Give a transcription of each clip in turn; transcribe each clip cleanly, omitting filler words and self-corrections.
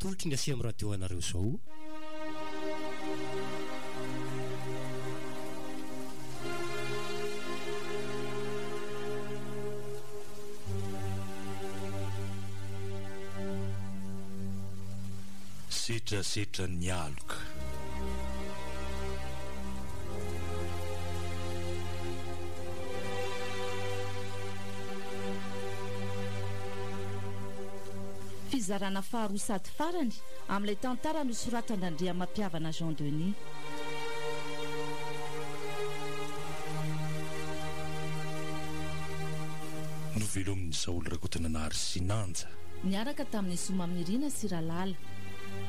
Atolotry ny Aceem Radio anareo izao. Setrasetra ny aloka. Fizarana faharoa sady farany amin'ilay tantara nosoratan-dRandriamampihavana Jean Denis. Novelomin'i Saholy Rakotonanahary sy Nanja. Niaraka tamin'i Somamirina sy Ralala.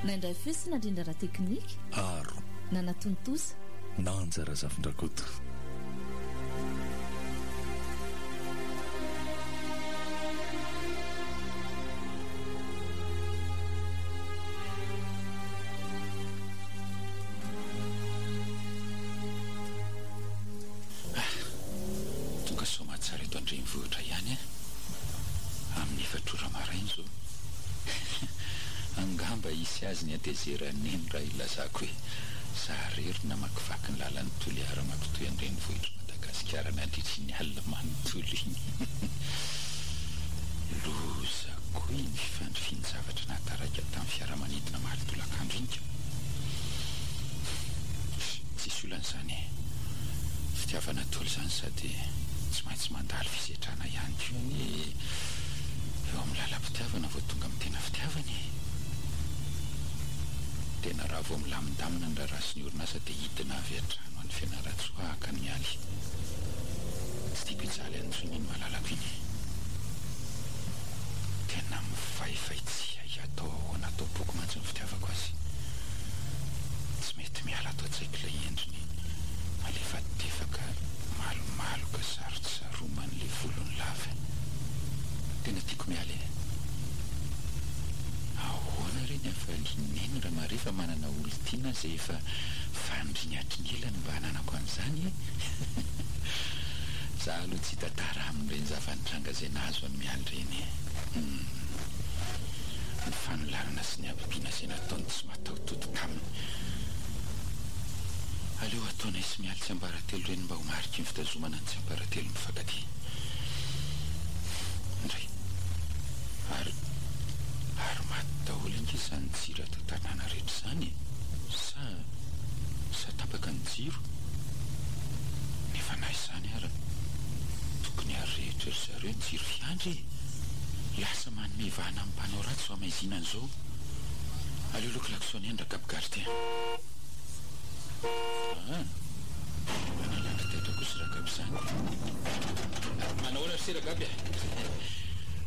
Nandray feo sy nandrindra ara-teknika. Aro. Nanatontosa. Nanja Razafindrakoto. Ah! Tonga soamatsara eto an-drenivohitra ihany aho. Amin'ny efatr'ora maraina izao. Angamba hisy azy ny hatezeran'i Neny raha ilazako hoe za irery no namakivaky ny lalan'i Toliara mampitohy an-drenivohitr'i Madagasikara nandritra iny alina manontolo iny. Loza koa iny fifandrifian-javatra nahataraika tamin'ny fiaramanidina omaly tolakandro iny ka. Tsisy olana izany e. Fitiavana daholo izany sady tsy maintsy mandalo fisedrana ihany koa anie eo amin'ny lalam-pitiavana vao tonga amin'ny tena fitiavana e. Tena raha vao milamindamina ny raharaha sy ny orinasa dia hidina avy hatrany any Fianarantsoa haka an'i Mialy. Tsy tiako hijaly any intsony iny malalako iny e. Tena mivaivay tsy hay atao ahoana ato am-poko mantsy ny fitiavako azy. Tsy mety miala ato an-tsaiko ilay endriny malefadefaka, malomaloka, sarontsaroman'ilay volony lava. Tena tiako miala e. Ahoana re ny hafalian'i Neny raha mahare fa manana olon-tiana izay efa faniriany hatry ny ela ny mba hananako an'izany e? Za aloha tsy hitantara aminy ireny zava-nitranga izay nahazo an'i Mialy ireny e. Humm. Ny fanolanana sy ny habibiana izay nataony tsy mataho-tody taminy. Aleo ataonay sy Mialy tsiambaratelo ireny mba ho mariky ny fitazomana ny tsiambaratelo mifankatia. Ndray. Ary, ary maty daholo ange izany jiro ato an-tanàna rehetra izany e! Sa, sa tapaka ny jiro? Nefa na izany ara, tokony harehitra ry zareo ny jiro fiandry e! Lasa manome vahana amin'ny mpanao ratsy izao hamaizinana izao. Aleo aloha klaxonner an-dRagaby gardien. Ah! Manalana taitra kosa Ragaby izany. Manahoana ry se Ragaby a!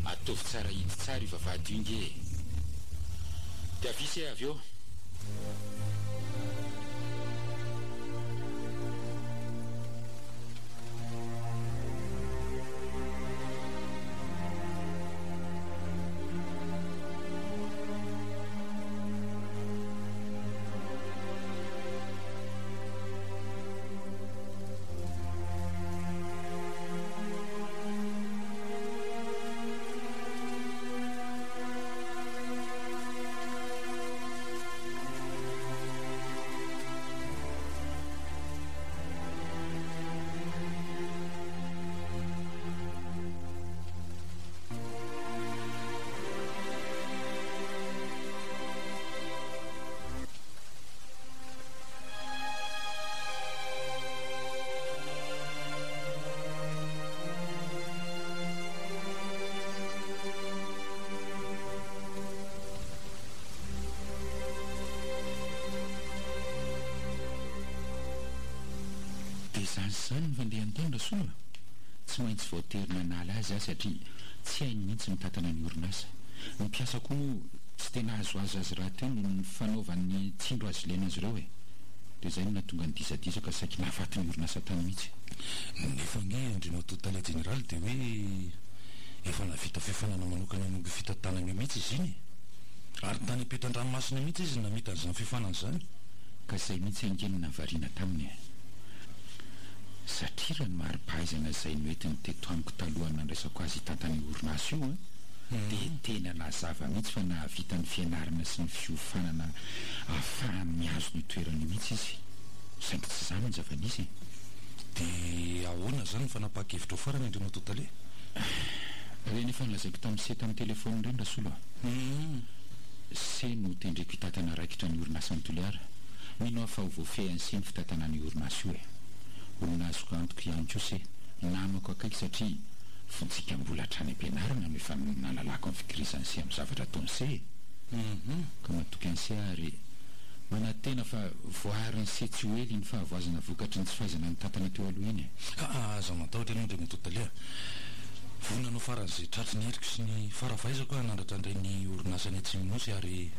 Ataovy tsara hidy tsara io vavahady io nge e! Dia avia se avy eo. Dia izany sy izany ny fandehany tany Rasolo a! Tsy maintsy voatery nanala azy aho satria tsy hainy mihitsy mitantana ny orinasa. Ny mpiasa koa moa tsy tena azoazo azy rahateo noho ny fanaovany tsindro azy lena azy ireo e! Dia izay no nahatonga ny disadisa ka saiky nahafaty ny orinasa tany mihitsy. Nefa ange Andriamatoa Tale Jeneraly dia hoe efa nahavita fiofanana manokana momba io fitantanana io mihitsy izy iny e! Ary tany ampitan-dranomasina mihitsy izy no namita an'izany fiofanana izany. Ka izay mihitsy ange no nahavariana taminy e! Satria raha ny mari-pahaizana izay noentiny teto amiko talohan'ny nandraisako azy hitantana io orinasa io an! Dia tena nazava mihitsy fa nahavita ny fianarana sy ny fiofanana ahafahany mihazona io toerana io mihitsy izy. Saingy tsy izany ny zava-nisy e. Dia ahoana izany ny fanapahan-kevitrao farany Andriamatoa Tale? Ireny efa nolazaiko tamin'i Se tamin'ny telefaonina ireny Rasolo a. Se no tendreko hitantana raikitra ny orinasan'i Toliara. Mino aho fa ho voafehin'i Se ny fitantanana io orinasa io e. Olona azoko antoka ihany koa Se, namako akaiky satria Vontsika mbola hatrany am-pianarana no efa nalalako ny fikirizan'i Se amin'ny zavatra ataon'i Se e! Ka matoky an'i Se aho ary manantena fa voaarin'i Se tsy ho ela iny fahavoazana vokatry ny tsy fahaizana nitantana teo aloha iny e! Aa aza matahotra ianao Andriamatoa Tale a! Vonona hanao faran'izay tratry ny heriko sy ny fara-fahaizako aho hanandratra indray ny orinasa any Atsimo-Nosy ary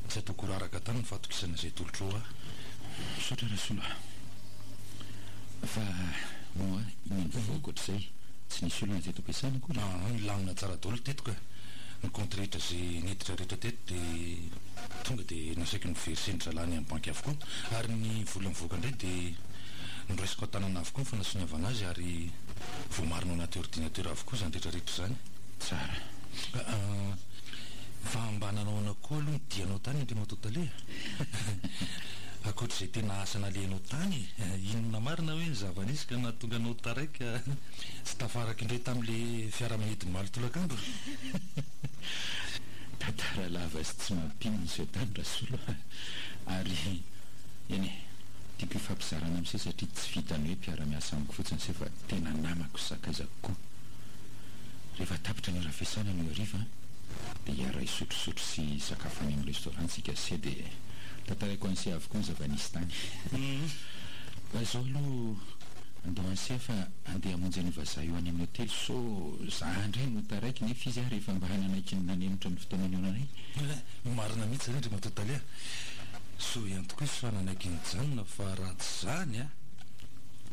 tsy ataoko ho raraka tany ny fahatokisana izay atolotrao ahy. Misaotra Rasolo a! Fa moa inona ny vaovao ankoatr'izay? Tsy nisy olana teto am-piasana akory? Aa, nilamina tsara daholo teto ka. Ny compte rehetra izay niditra rehetra teto dia tonga dia nasaiko ni-verser-ndry zalahy any amin'ny banky avokoa. Ary ny vola mivoaka indray dia noraisiko an-tanana avokoa ny fanasoniavana azy ary voamarina ao anaty ordinateur avokoa izany rehetra rehetra izany. Tsara. Aa, fa mba nanao ahoana koa aloha ny dianao tany Andriamatoa Tale a? Ankoatr'izay tena asa nalehanao tany e! Inona marina hoe ny zava-nisy ka nahatonga anao taraiky ka tsy tafaraka indray tamin'ilay fiaramanidina omaly tolakandro? Tantara lava sy tsy mampino ny seho tany Rasolo a! Ary, eny e, tiako hifampizarana amin'ise satria tsy vitan'ny hoe mpiara-miasa amiko fotsiny ise fa tena namako sy sakaizako koa. Rehefa tapitra ny ora fiasana anio hariva dia hiara-hisotrosotro sy hisakafo any amin'ny restaurant tsika ise dia tantaraiko an'ise avokoa ny zava-nisy tany. Fa izao aloha andao an'ise fa andeha hamonjy an'io vazaha io any amin'ny hotely sao za indray no taraiky nefa izy ary efa mba nanaiky ny nanemotra ny fotoana nihaonanay. Marina mihitsy izany Andriamatoa Tale a! Soa ihany tokoa izy fa nanaiky nijanona fa raha tsy izany a!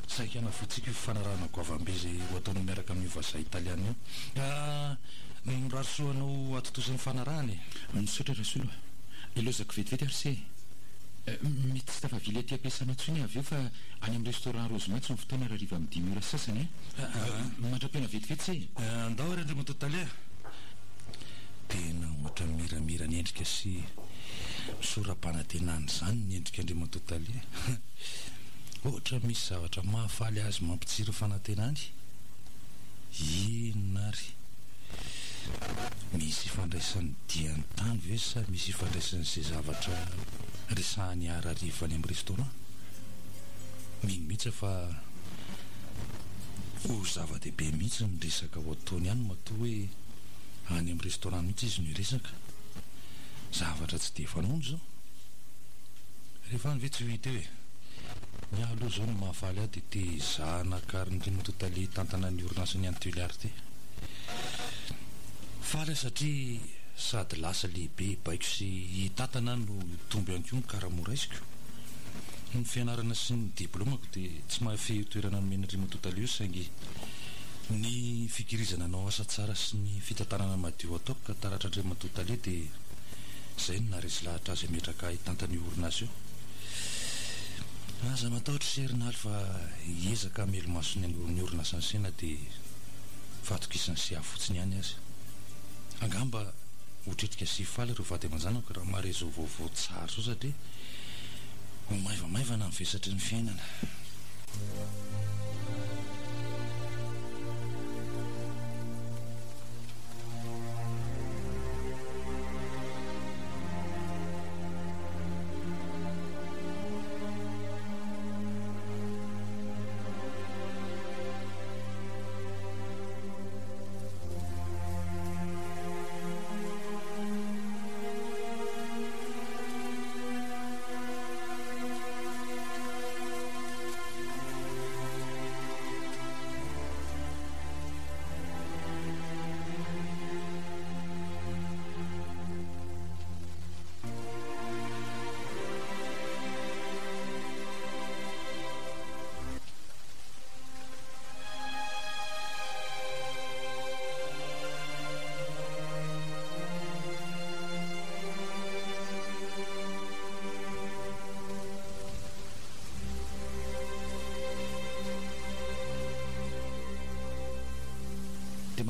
Saika hanafoantsika io fifanarahana goavambe izay ho ataonao miaraka amin'io vazaha italiana io. Ka mirary soa anao hahatontosa ny fifanarahana e! Misaotra Rasolo a! Ilaozako vetivety ary se e! Mety tsy tafavily aty am-piasana intsony aho avy eo fa any amin'ny restaurant Rose Maitso ny fotoana rahariva amin'ny dimy ora sy sasany a! Mandra-pihaona vetivety se e! Andao ary Andriamatoa Tale a! Tena ohatran'ny miramira ny endrika sy misora-panantenana izany ny endrik'Andriamatoa Tale. Ohatra misy zavatra mahafaly azy mampitsiry fanantenany? Inona ary? Misy ifandraisan'ny diany tany ve sa misy ifandraisan'izay zavatra resahany harariva any amin'ny restaurant? Mino mihitsy aho fa ho zava-dehibe mihitsy ny resaka ho ataony any matoa hoe any amin'ny restaurant mihitsy izy no hiresaka. Zavatra tsy dia fanaony izao. Rehefa any ve tsy ho hita eo e? Ny ahy aloha izao ny mahafaly ahy dia te hizaha an'Akarin'Andriamatoa Tale hitantana ny orinasany any Tuléar ity. Faly aho satria sady lasa lehibe hibaiko sy hitantana aho no hitombo ihany koa ny karama ho raisiko. Ny fianarana sy ny diplaomako dia tsy mahafehy io toerana nomen'Andriamatoa Tale io saingy ny fikirizana hanao asa tsara sy ny fitantanana madio ataoko ka taratr'Andriamatoa Tale dia izay no naharesy lahatra azy hametraka ahy hitantana io orinasa io. Aza matahotra ise ry Naly fa hiezaka hamelo-maso ny ny orinasan'i se na dia fahatokisan'i se ahy fotsiny ihany aza. Angamba ho tretrika sy hifaly ireo vady aman-janako raha mahare izao vaovao tsara izao satria ho maivamaivana ny vesatry ny fiainana.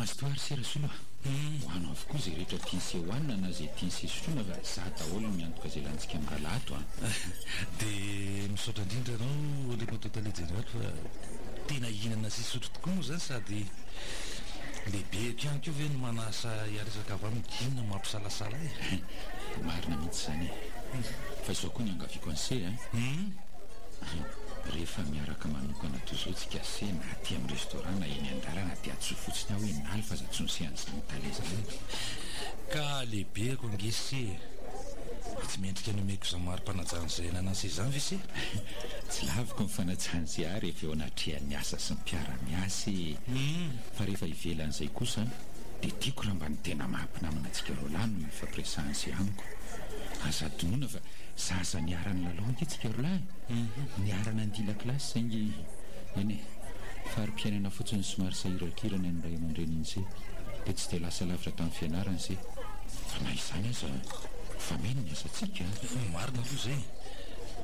Mazotoa ary se Rasolo a! Hohano avokoa izay rehetra tian'se hohanina na izay tian'se sotroina fa za daholo no miantoka izay lanintsika mirahalahy ato a! Dia misaotra indrindra anao Andriamatoa Tale Jeneraly fa tena hihinana sy hisotro tokoa moa izany sady lehibeko ihany koa ve no manasa hiara-hisakafo amiko, inona no mampisalasala ahy e? Marina mihitsy izany e! Fa izao koa ny angaviako an'se a! Rehefa miaraka manokana toy izao tsika se na aty amin'ny restaurant na eny an-dalana dia antsoy fotsiny aho hoe Naly fa aza antsoin'se an'izany tale izany. Ka lehibeko ange se e! Fa tsy mendrika ny omeko izany mari-panajana izay ananan'se izany ve se? Tsy laviko ny fanajan'se ahy rehefa eo anatrehan'ny asa sy ny mpiara-miasa e! Fa rehefa ivelan'izay kosa dia tiako raha mba ny tena maha mpinamana antsika roalahy no ifampiresahan'se amiko. Aza adinoina fa zaza niara-nilalao ange tsika roalahy e! Niara-nandia lakilasy saingy eny e, fari-piainana fotsiny somary sahirankirana ny ray aman-drenin'ise dia tsy dia lasa lavitra tamin'ny fianarana ise. Fa na izany aza mifameno ny asantsika a! Marina aloha izay e!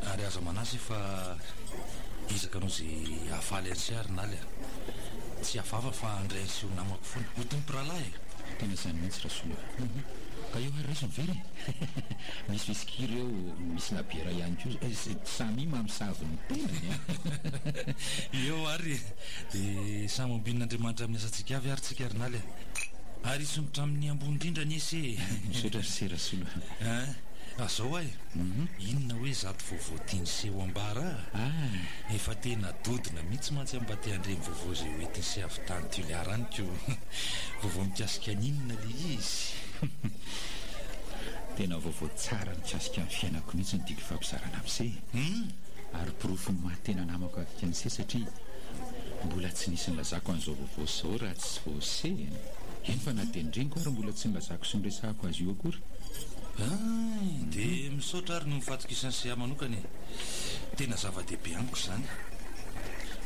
Ary aza manahy se fa hiezaka hanao izay hahafaly an'se aho ry Naly a! Tsy havava fa handray an'se ho namako foana. Ho toy ny mpirahalahy e! Tena izany mihitsy Rasolo a! Ka eo ary raiso ny vera e! Misy whisky ireo, misy labiera ihany koa. Samy mamosavy ny tenany a! Eo ary e! Dia samy ambinin'Andriamanitra amin'ny asantsika avy ary tsika ry Naly a! Ary hisondrotra amin'ny ambony indrindra anie se e! Misaotra ry se Rasolo a! Ein! Ah zao ay! Inona hoe izato vaovao tian'i se ho ambara a? Efa tena dodona mihitsy mantsy aho mba te handre ny vaovao izay ho entin'i se avy tany Tuléar any ko! Vaovao mikasika ny inona le izy? Tena vaovao tsara mikasika ny fiainako mihitsy no tiako hifampizarana amin'i se e! Ary porofon'ny maha tena namako akaiky an'i se satria mbola tsy nisy nilazako an'izao vaovao izao raha tsy vao se e! Eny fa na dia ny reniko ary mbola tsy nilazako sy niresahako azy io akory. Hay! Dia misaotra ary noho ny fahatokisan'i se ahy manokana e! Tena zava-dehibe amiko izany.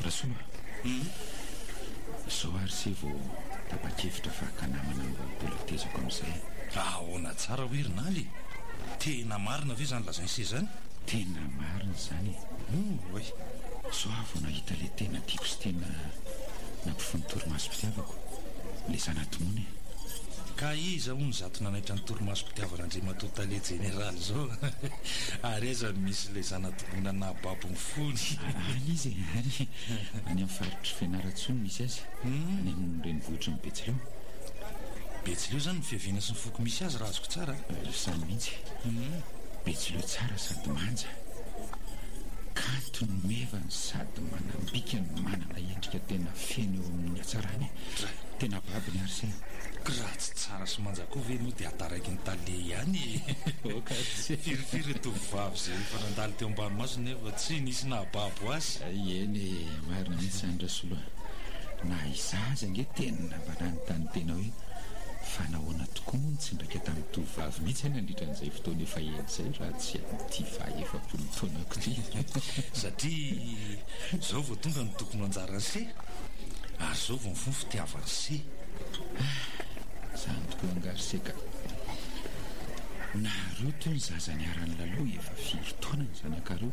Rasolo a! Izao ary se vao tapa-kevitra fa haka namana mba ho mbola tezako amin'izay e! Ahoana tsara hoe ry Naly e? Tena marina ve izany lazain'i se izany? Tena marina izany e! Oay! Izao aho vao nahita ilay tena tiako sy tena nampifono torimasom-pitiavako, ilay zana-tomony e! Ka iza hono izato nanaitra ny torimasom-pitiavan'Andriamatoa Tale Jeneraly izao? Ary aiza no misy ilay zana-tomona nahababo ny fony? Any izy e, any! Any amin'ny faritr'i Fianarantsoa no misy azy, any amin'ny renivohitry ny Betsileo. Betsileo izany ny fiaviana sy ny foko misy azy raha azoko tsara a! Izany mihitsy. Betsileo tsara sady manja. Kanto ny mevany sady manam-bika no manana endrika tena feno eo amin'ny hatsarany e! Tena babony ary se. Ka raha tsy tsara sy manja koa ve moa dia hataraiky ny tale ihany e! Aoka ary se. Firifiry ireo tovovavy izay efa nandalo teo ambany masony nefa tsy nisy nahababo azy. Eny e, marina mihitsy izany Rasolo a! Na izaho aza ange tena mba nanontany tena hoe fa nahoana tokoa moa no tsy niraika tamin'ny tovovavy mihitsy aho nandritra an'izay fotoana efa ela izay raha tsy amin'ity faha-efapolo taonako ity. Satria izao vao tonga ny tokony ho anjaran'i se, ary izao vao mifoha ny fitiavan'i se. Ah! Izany tokoa angaha ry se ka! Nareo toa ny zaza niara-nilalao efa firy taona ny zanakareo,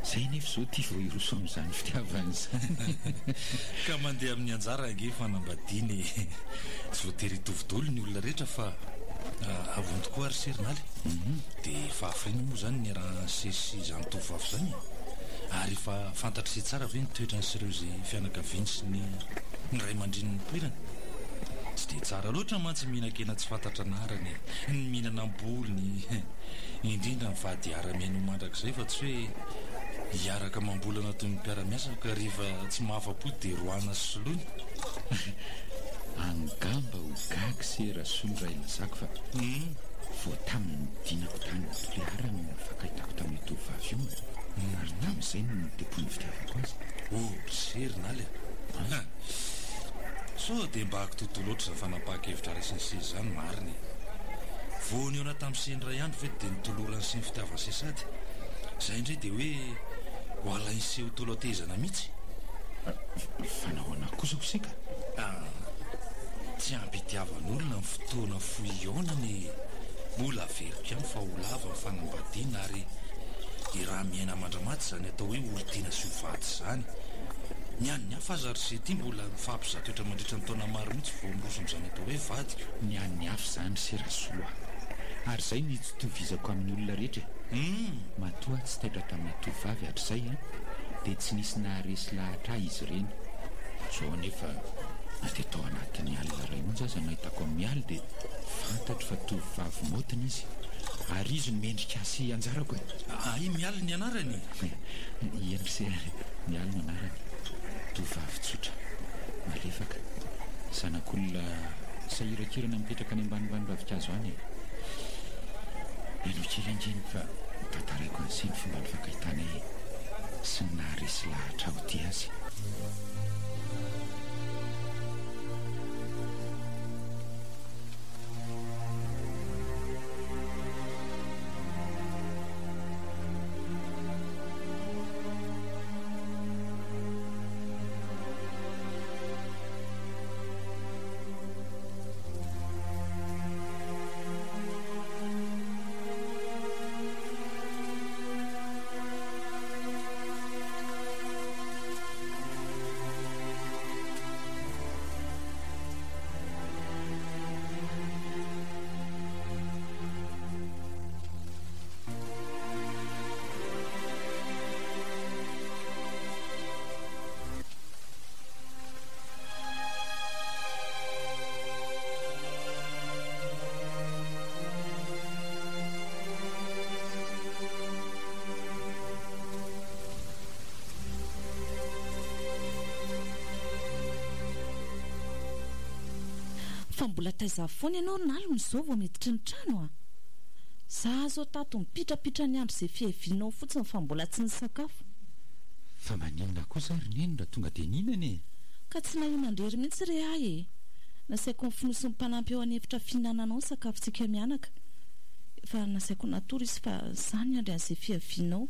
izay nefa izao ity vao hiroso amin'izany fitiavana izany. Ka mandeha amin'ny anjara ange fanambadiana e! Tsy voatery hitovy daholo ny olona rehetra fa avony tokoa ary se ry Naly. Dia efa hafiriana moa izany niarahan'i se sy izany tovovavy izany e? Ary efa fantatr'i se tsara ve ny toetrany sy ireo izay fianakaviany sy ny ny ray aman-dreniny nipoirany? Tsy dia tsara loatra mantsy mihinan-kena tsy fantatra anarana e! Ny mihinana am-bolony, indrindra ny vady hiara-miaina ho mandrakizay fa tsy hoe hiaraka amam-bolana toy ny mpiara-miasa ka rehefa tsy mahafa-po dia roahina sy soloina. Angamba ho gaga se Rasolo raha ilazako fa vao tamin'ny nidinako tany Toliara no nifankahitako tamin'io tovovavy io ary tamin'izay no nitempoin'ny fitiavako azy. Oh ry se ry Naly a! Sao dia mba kitotoa loatra izany fanapahan-kevitra raisin'i se izany marina e! Vao nihaona tamin'i se indray andro ve dia nitoloran'i se ny fitiavan'i se sady izay indray dia hoe ho alain'i se ho tolo-atehezana mihitsy? Fa nahoana kosa ho se ka? Ah, tsy ampy itiavan'olona ny fotoana fohy hihaonana e! Mbola averiko ihany fa ho lava ny fanambadiana ary iraha-miaina mandra-maty izany atao hoe olon-tiana sy ho vady izany. Ny an'ny hafa aza ry se ty mbola mifampizaha toetra mandritra ny taona maro mihitsy vao miroso amin'izany atao hoe vadiko. Ny an'ny hafa izany ry se Rasolo a! Ary izay no itovizako amin'ny olona rehetra e! Matoa aho tsy taitra tamina tovovavy hatrizay an, dia tsy nisy naharesy lahatra ahy izy ireny. Izao anefa na dia tao anatin'ny alina iray monja aza no nahitako an'i Mialy dia fantatro fa tovovavy maotina izy ary izy no mendrika ahy sy anjarako e! Hay Mialy ny anarany e! Eny ry se a! Mialy no anarany. Tovovavy tsotra, malefaka, zanak'olona sahirankirana mipetraka any ambanimbany ravinkazo any e! Henoy kely ange ny fa tantaraiko an'ise ny fomba nifankahitanay e! Sy ny naharesy lahatra ahy ho tia azy. Fa mbola taiza foana ianao ry Nalina izao vao miditry ny trano a! Za zao tato mipitrapitra niandry izay fiavianao fotsiny fa mbola tsy nisakafo. Fa maninona kosa ary neny raha tonga dia nihinana e? Ka tsy nahinan-drery mihitsy re ahy e! Nasaiko nofonosin'ny mpanampy ao an'efitra fihinanana ao ny sakafontsika mianaka. Efa nasaiko natory izy fa za niandry an'izay fiavianao.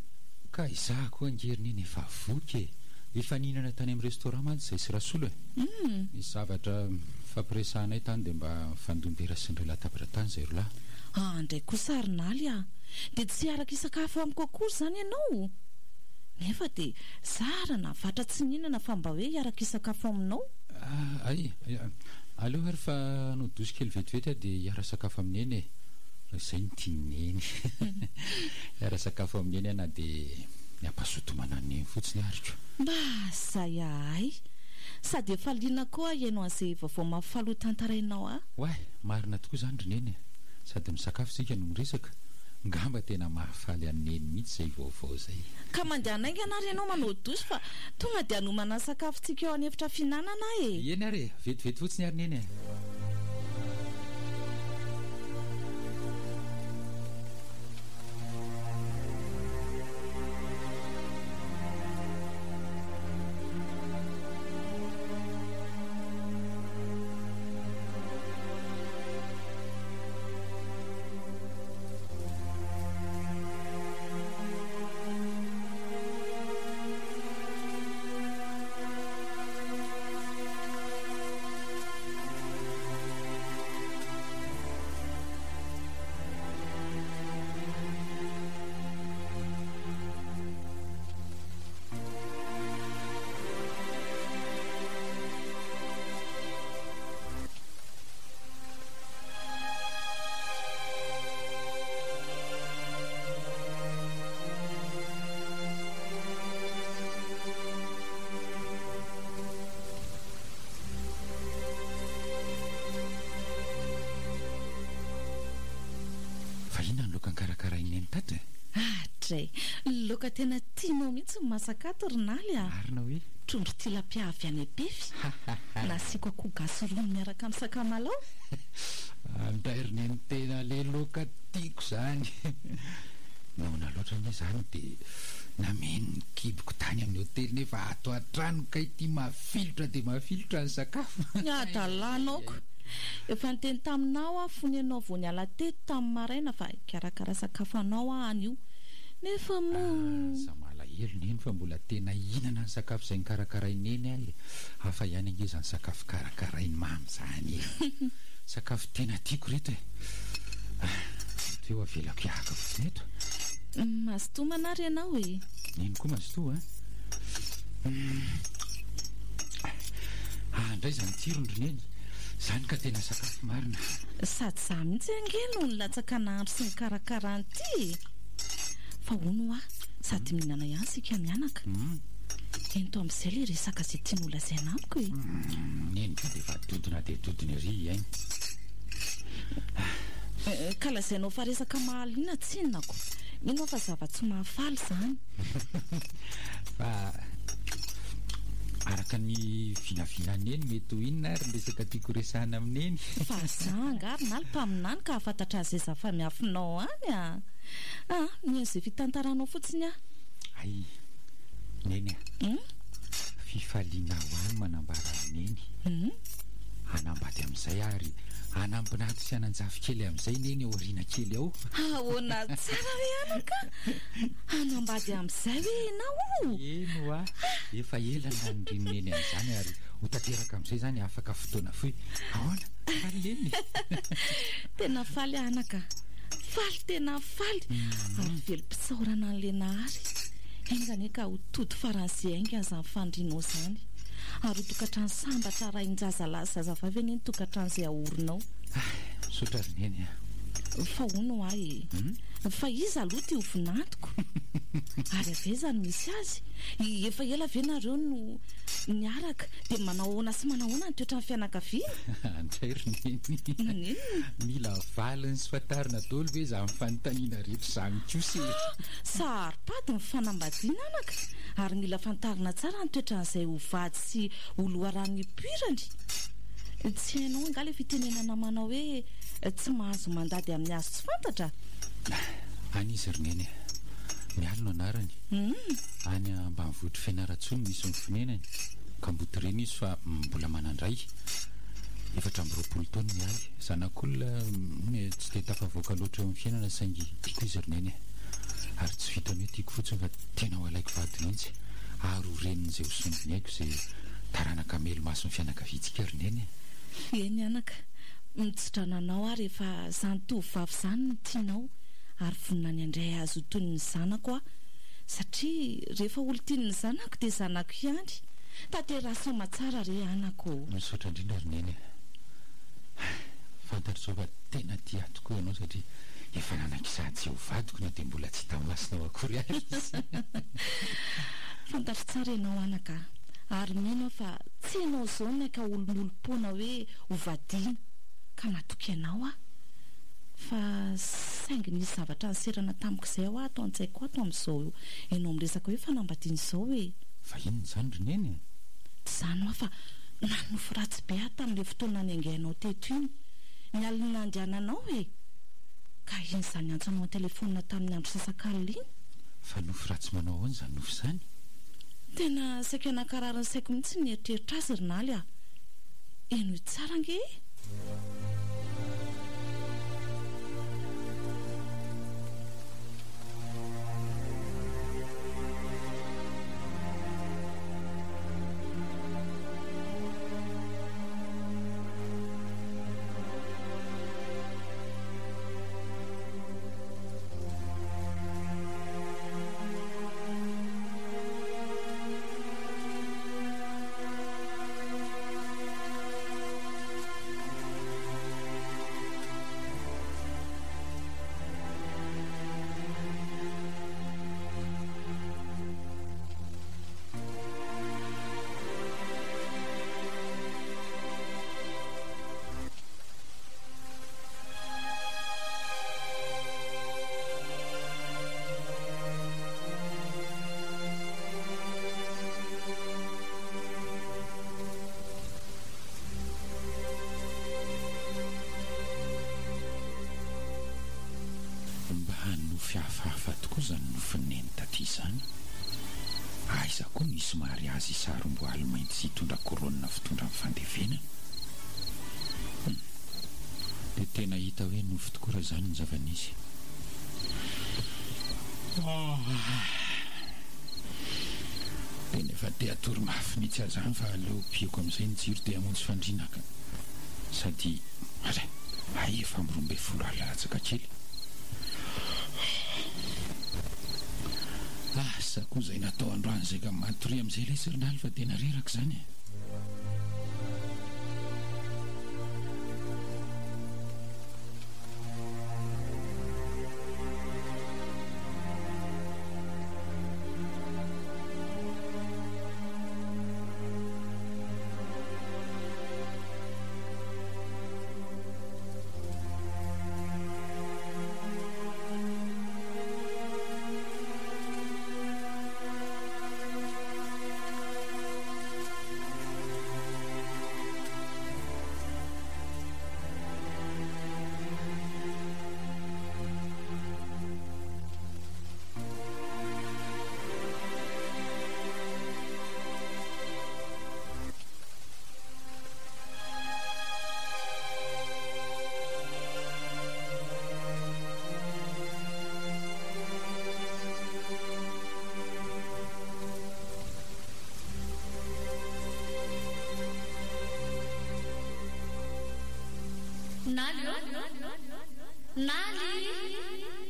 Ka izaho koa ange ry neny efa voky e! Efa nihinana tany amin'ny restaurant mantsy izahay sy Rasolo e! Nisy zavatra nifampiresahanay tany dia mba nifandom-bera sy niray latabatra tany izahay roa lahy. Ah ndray kosa ry Naly ah! Dia tsy hiaraka hisakafo amiko akory izany ianao? Nefa dia zara na vatra tsy nihinana fa mba hoe hiaraka hisakafo aminao. Ah ay! Aleo ary fa hanao douche kely vetivety aho dia hiara-sakafo amin'i Neny e! Raha izay no tian'i Neny. Hiara-sakafo amin'i Neny aho na dia ny hampazoto homana an'i Neny fotsiny ary ko. Mba zay ahay! Sady efa liana koa aho hihaino an'izay vaovao mahafaly ho tantarainao ahy. Oay! Marina tokoa izany ry Neny e! Sady misakafo isika no miresaka. Ngamba tena mahafaly an'i Neny mihitsy izay vaovao izay. Ka mandehana haingana ary ianao manao douche fa tonga dia hanomana ny sakafontsika ao an'efitra fihinanana aho e! Eny ary e! Vetivety fotsiny ary Neny e! Fa inona ny laoka nkarakarain'i Neny tato e? Adray! Laoka tena tianao mihitsy ny masaka ato ry Naly a! Marina hoe? Trondro tilapia avy any Ampefy. Nasiako akoho gasy rony miaraka amin'ny sakamalaho. Andray ry Neny tena le laoka tiako zany. Noana loatra anie zany de nameno ny kiboko tany amin'ny hotely nefa ato an-trano kay ity mafilotra dia mafilotra ny sakafo. Ny hadalanao ko. Efa niteny taminao aho fony ianao vao niala teto tamin'ny maraina fa hikarakara sakafo anao aho anio. Nefa moa. Aza malahelo Neny fa mbola tena hihinana ny sakafo izay nokarakarain'i Neny aho e. Hafa ihany ange izany sakafo karakarain'i Mamy izany e. Sakafo tena tiako ireto e. Mety hoe ho avelako hiahaka fotsiny eto. Mazotoa manary ianao e. Neny koa mazotoa a. Ah, ndray izany tsirony ry Neny. Izany ka tena sakafo marina. Sady izaho mihitsy ange no nilatsaka nahandro sy nikarakara an'ity e! Fa hono hoa, sady mihinana ihany isika mianaka. Ento amin'izay ilay resaka izay tianao holazaina amiko e! Neny koa dia efa dodona dia dodona ery i Aina. Ka lazainao fa resaka mahaliana tsinona ko! Mino aho fa zava-tsy mahafaly izany. Fa araka ny vinavinan'i Neny mety ho inona ary ny resaka tiako horesahana amin'i Neny? Fa za angaha ry Naly mpaminany ka hahafantatra an'izay zava-miafinao any a! Ah, mihaino izay fitantaranao fotsiny aho. Hay, Neny a! Fifaliana ho ahy ny manambara an'i Neny. Hanambady amin'izay aho ary hanampinato sy hanan-jafikely amin'izay Neny ao aoriana kely ao. Ahoana tsara ve anaka? Hanambady amin'izay ve ianao o? Eny hoa, efa ela no nanirian'i Neny an'izany ary ho tanteraka amin'izay izany afaka fotoana fohy. Ahoana? Faly Neny? Tena faly aho anaka, faly tena faly ary velom-pisaorana an'ilay Nahary. Enga anie ka ho tody faran'izay haingana izany fanirianao izany. Ary ho tokantrano sambatra arahin-jazalahy sy zazavavy anie ny tokantrano izay haorinao. Misaotra ry Neny a! Fa hono hoa e! Fa iza aloha ity ho vinantoko? Ary avy aiza no misy azy? Efa ela ve nareo no niaraka? Dia manao ahoana sy manao ahoana ny toetran'ny fianakaviana? Andray ry Neny! Naninona? Mila valiny sy fantarina daholo ve izany fanontaniana rehetra izany kosa e? Saro-pady ny fanambadiana anaka, ary mila fantarina tsara ny toetran'izay ho vady sy ho loharano nipoirany. Tsy hainao angaha ilay fitenenana manao hoe tsy mahazo mandady amin'ny hazo tsy fantatra? Any izy ry Neny a! Mialy no anarany. Any ambanivohitr'i Fianarantsoa no misy ny fonenany. Kamboty reny izy fa mbola manan-dray. 24 taona Mialy. Zanak'olona tsy dia tafavoaka loatra eo amin'ny fiainana saingy tiako izy ry Neny a! Ary tsy vitan'ny hoe tiako fotsiny fa tena ho alaiko vady mihitsy ary ho renin'izay ho sombin'ny aiko izay taranaka hamelomason'ny fianakaviantsika ry Neny a! Eny anaka, mitsodrano anao aho rehefa izany tovovavy izany no tianao ary vonona ny handray azy ho toy ny zanako aho satria rehefa olon-tian'ny zanako dia zanako ihany. Tanteraho soamatsara re anaka ô! Misaotra indrindra ry Neny a! Fantatro izao fa tena tia ahy tokoa ianao satria efa nanaiky sahady tsy ho vadiko na dia mbola tsy hita masonao akory aza izy. Fantatro tsara ianao anaka a! Ary mino aho fa tsy ianao izao no naika olomolom-poana hoe ho vadiana ka matoky anao aho. Fa saingy nisy zavatra niserana tamiko izay aho ato an-tsaiko ato amin'izao ianao miresaka hoe fanambadiana izao e! Fa inona izany ry Neny e? Tsy izany hoa fa nanofy ratsy be aho tamin'ilay fotoana niaingainao teto iny. Ny alin'ny nandehananao e! Ka iny izaho niantso anao an-telefaonina tamin'ny andro sasak'alina iny. Fa nofy ratsy manao ahoana izany nofy izany? Tena saika nankarary ny saiko mihitsy ny nieritreritra azy ry Naly a! Henoy tsara ange e! Mba nofy hafahafa tokoa izany nofin'i Neny taty izany. Aiza koa nisy mariazy hisarom-boaly mainty sy hitondra couronne fitondra amin'ny fandevenana. Hum. Dia tena hita hoe nofy tokoa raha izany ny zava-nisy. Tena efa te hatory mafy mihitsy aho izany fa aleo pihiko amin'izay ny jiro dia hamonjy fandriana ka. Sady, alay, hay efa amin'ny 12 alina latsaka kely. Asa koa izay natao androany izay ka matoria amin'izay lesy ry Naly fa tena reraka izany e. Naly!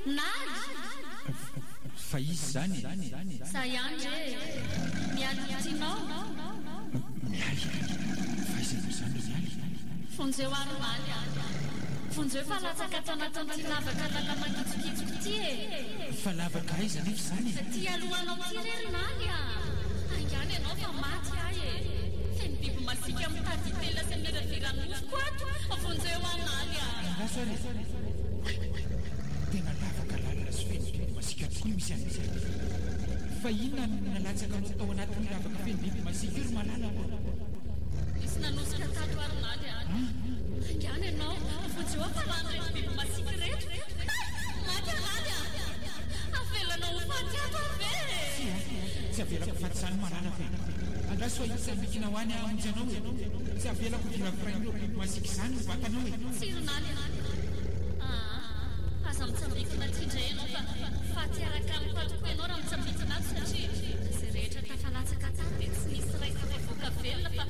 Naly! Fa iza izany e? Za ihany re e! Mialy olon-tianao? Mialy? Fa aiza ianao izany ry Mialy? Vonjeo aho ry Maly a! Vonjeo fa latsaka ato anatin'ity lavaka lala mangitsokitsoka ity e! Fa lavaka aiza anefa izany e? Ty alohanao ty re ry Maly a! Haingana ianao fa maty aho e! Feno biby masiaka mitady hitela sy hamiravira ny nofoko ato! Vonjeo aho Maly a! Andraso ary e! Oay oay! Tena lavaka lalina sy feno biby masiaka tokoa no misy any. Fa inona no nalatsaka anao tao anatin'io lavaka feno biby masiaka io ry Malala ô? Nisy nanosika tato ary Maly a! Haingana ianao, vonjeo aho fa lany ireto biby masiaka ireto! Hay! Maty aho Maly a! Avelanao ho faty ato aho ve e? Tsia, tsy avelako ho faty izany Malalako e! Andraso fa hitsambikina ho any aho hamonjy anao e! Tsy avelako ho viravirain'ireo biby masiaka izany ny vatanao e! Tsia ry Maly a! Aa! Aza mitsambikina aty indray ianao fa ho faty hiaraka amiko ato koa ianao raha mitsambikina ato satria izay rehetra tafalatsaka tato dia tsy nisy iray tafavoaka velona fa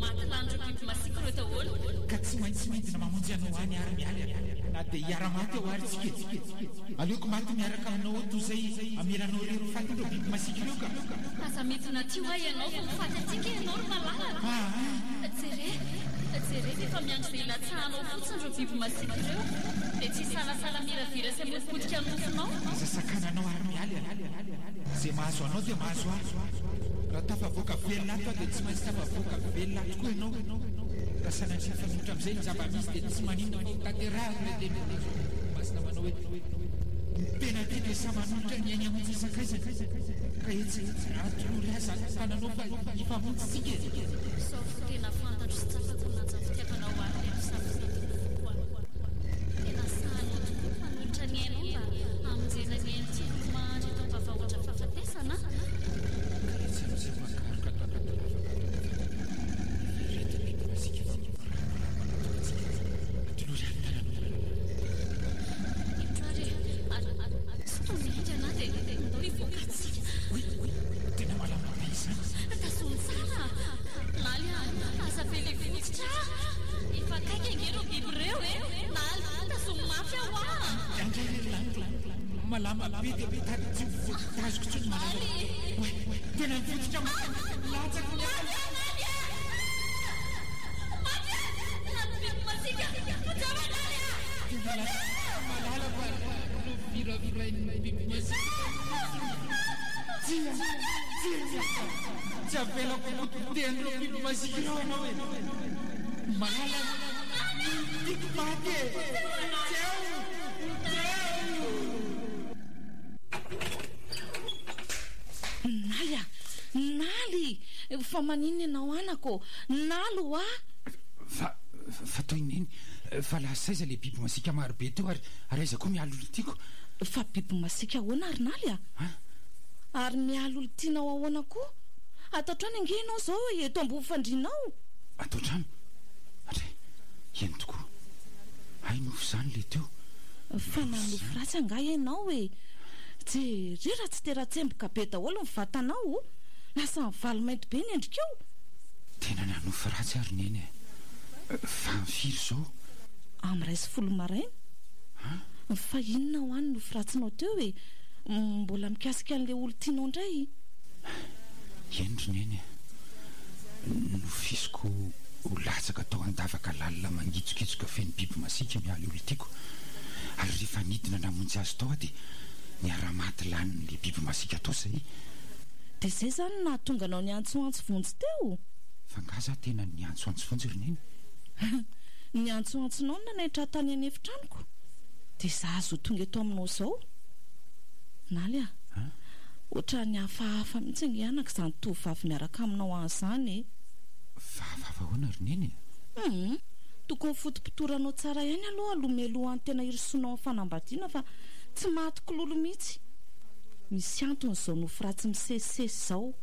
maty lanin'ireo biby masiaka ireo daholo. Ka tsy maintsy midina mamonjy anao any ary Mialy a! Na dia hiara-maty ao ary tsika e! Aleoko maty miaraka aminao ao toy izay hamelanao irery ho fatin'ireo biby masiaka ireo ka! Aza midina aty hoa ianao fa ho faty aty nge ianao ry malala! Aa! Jere, jere fa efa miandry izay hilatsahanao fotsiny ireo biby masiaka ireo dia tsy hisalasala miravira sy hamotipotika ny nofonao. Aza sakananao ary Mialy a! Izay mahazo anao dia mahazo ahy. Raha tafavoaka velona ato aho dia tsy maintsy tafavoaka velona ato koa ianao. Raha sanatria mifanohitra amin'izay ny zava-misy dia tsy maninona fa ho tanterahako ilay tenin'i Jesoa Masina manao hoe, Ny tena tia dia samy manolotra ny ainy hamonjy ny sakaizany. Ka etsy, atolory ahy izato tananao fa hifamonjy isika e! Sao vao tena fantatro sy tsapako ny lanjan'ny fitiavanao ahy ilay mpisafosafo ny foko aho. Tena sahinao tokoa ny manolotra ny ainao mba hamonjena ny ain'ity olo-mahantra eto am-bavahoatra fahafatesana a! Ka etsy amin'izay ho akaroka ato anaty lavaka ato anaty vatana ireto biby masiaka fa mikorana manatona antsika. Atolory ahy ny tananao malala. Indro ary e! Ary tsy tony haingana aho dia ndao hivoaka antsika. Oy! Tena malama be izany. Tazomy tsara! Laly a! Aza be le votsotra a! Efa akaiky ange ireo biby ireo e! Laly, tazomy mafy aho a! Andray re ry laniko a! Malama be dia mitady tsy ho voatazoko intsony malala. Oay! Tena mifototra mafy! Latsako ny ahy! Maty aho Laly a! Maty aho! Lany biby masiaka! Vonjeo aho Laly a! Tena latsaka malala fa noviravirain'ny biby masiaka tamin'ny nofony. Tsia! Tsia ry miasa! Tsy avelako hopotipotehan'ireo biby masiaka ireo ianao e! Malala ny olon-tiako maty e! Vonjeo! Vonjeo! Naly a! Naly! Fa maninona ianao anaka ô? Naly hoa! Fa, fa toy ny neny, fa lasa aiza ilay biby masiaka marobe teo ary, ary aiza koa Mialy olon-tiako? Fa biby masiaka ahoana ry Naly a? Ary Mialy olon-tianao ahoana koa? Ato an-trano ange ianao izao e, eto ambony fandrianao. Ato an-trano? Andray, eny tokoa. Hay nofy izany ilay teo. Fa nanofy ratsy angaha ianao e? Jereo raha tsy tera-tsemboka be daholo ny vatanao o! Lasa nivalo mainty be ny endrikao. Tena nanofy ratsy aho ry Neny e! Fa amin'ny firy izao? Amin'ny 11 maraina. An? Fa inona hoa ny nofy ratsinao teo e? Mbola mikasika an'ilay olon-tianao indray? Eny ry Neny e! Nofisiko ho latsaka tao an-davaka lalina mangitsokitsoka feno biby masiaka mialy olon-tiako. Ary rehefa nidina namonjy azy tao aho dia niara-maty lanin'ilay biby masiaka tao izay. Dia izay izany no nahatonga anao niantsoantso vonjy teo? Fa angaha izaho tena niantsoantso vonjy ry Neny? Ny antsoantsonao no nanaitra ahy tany an'efitranoko, dia izaho azo ho tonga eto aminao izao. Naly a! Ohatran'ny hafahafa mihitsy ange anaka izany tovovavy miaraka aminao any izany e! Fa hafahafa ahoana ry Neny e? Hum! Tokony fotopotoranao tsara ihany aloha aloha mialohan'ny tena hirosoanao amin'ny fanambadiana fa tsy mahatoky lolo mihitsy. Misy antony izao nofy ratsy misesisesy izao.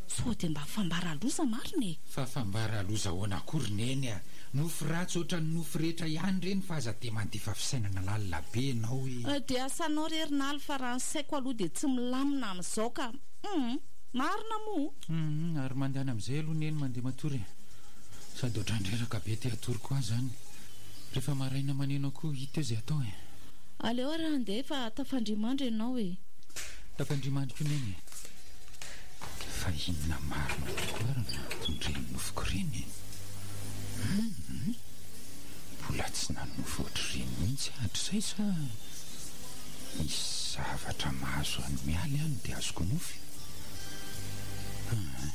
Sao dia mba fambara loza marina e! Fa fambara loza ahoana koa ry Neny a! Nofy ratsy ohatran'ny nofy rehetra ihany ireny fa aza dia mandefa fisainana lalina be ianao e! Dia asanao re ry Naly fa raha ny saiko aloha dia tsy milamina amin'izao ka! Hum! Marina moa! Hum! Ary mandehana amin'izay aloha Neny mandeha matory e! Sady ohatran'ny reraka be te hatory koa aho izany. Rehefa maraina maneno akoho hita eo izay atao e. Aleo ary handeha fa tafandria-mandry ianao e. Tafandria-mandry koa neny e. Fa inona marina tokoa ary no anton'ireny nofiko ireny e? Hum! Mbola tsy nanonofy ohatr'ireny mihitsy aho hatrizay sa misy zavatra mahazo an'i Mialy any dia azoko nofy? Hum!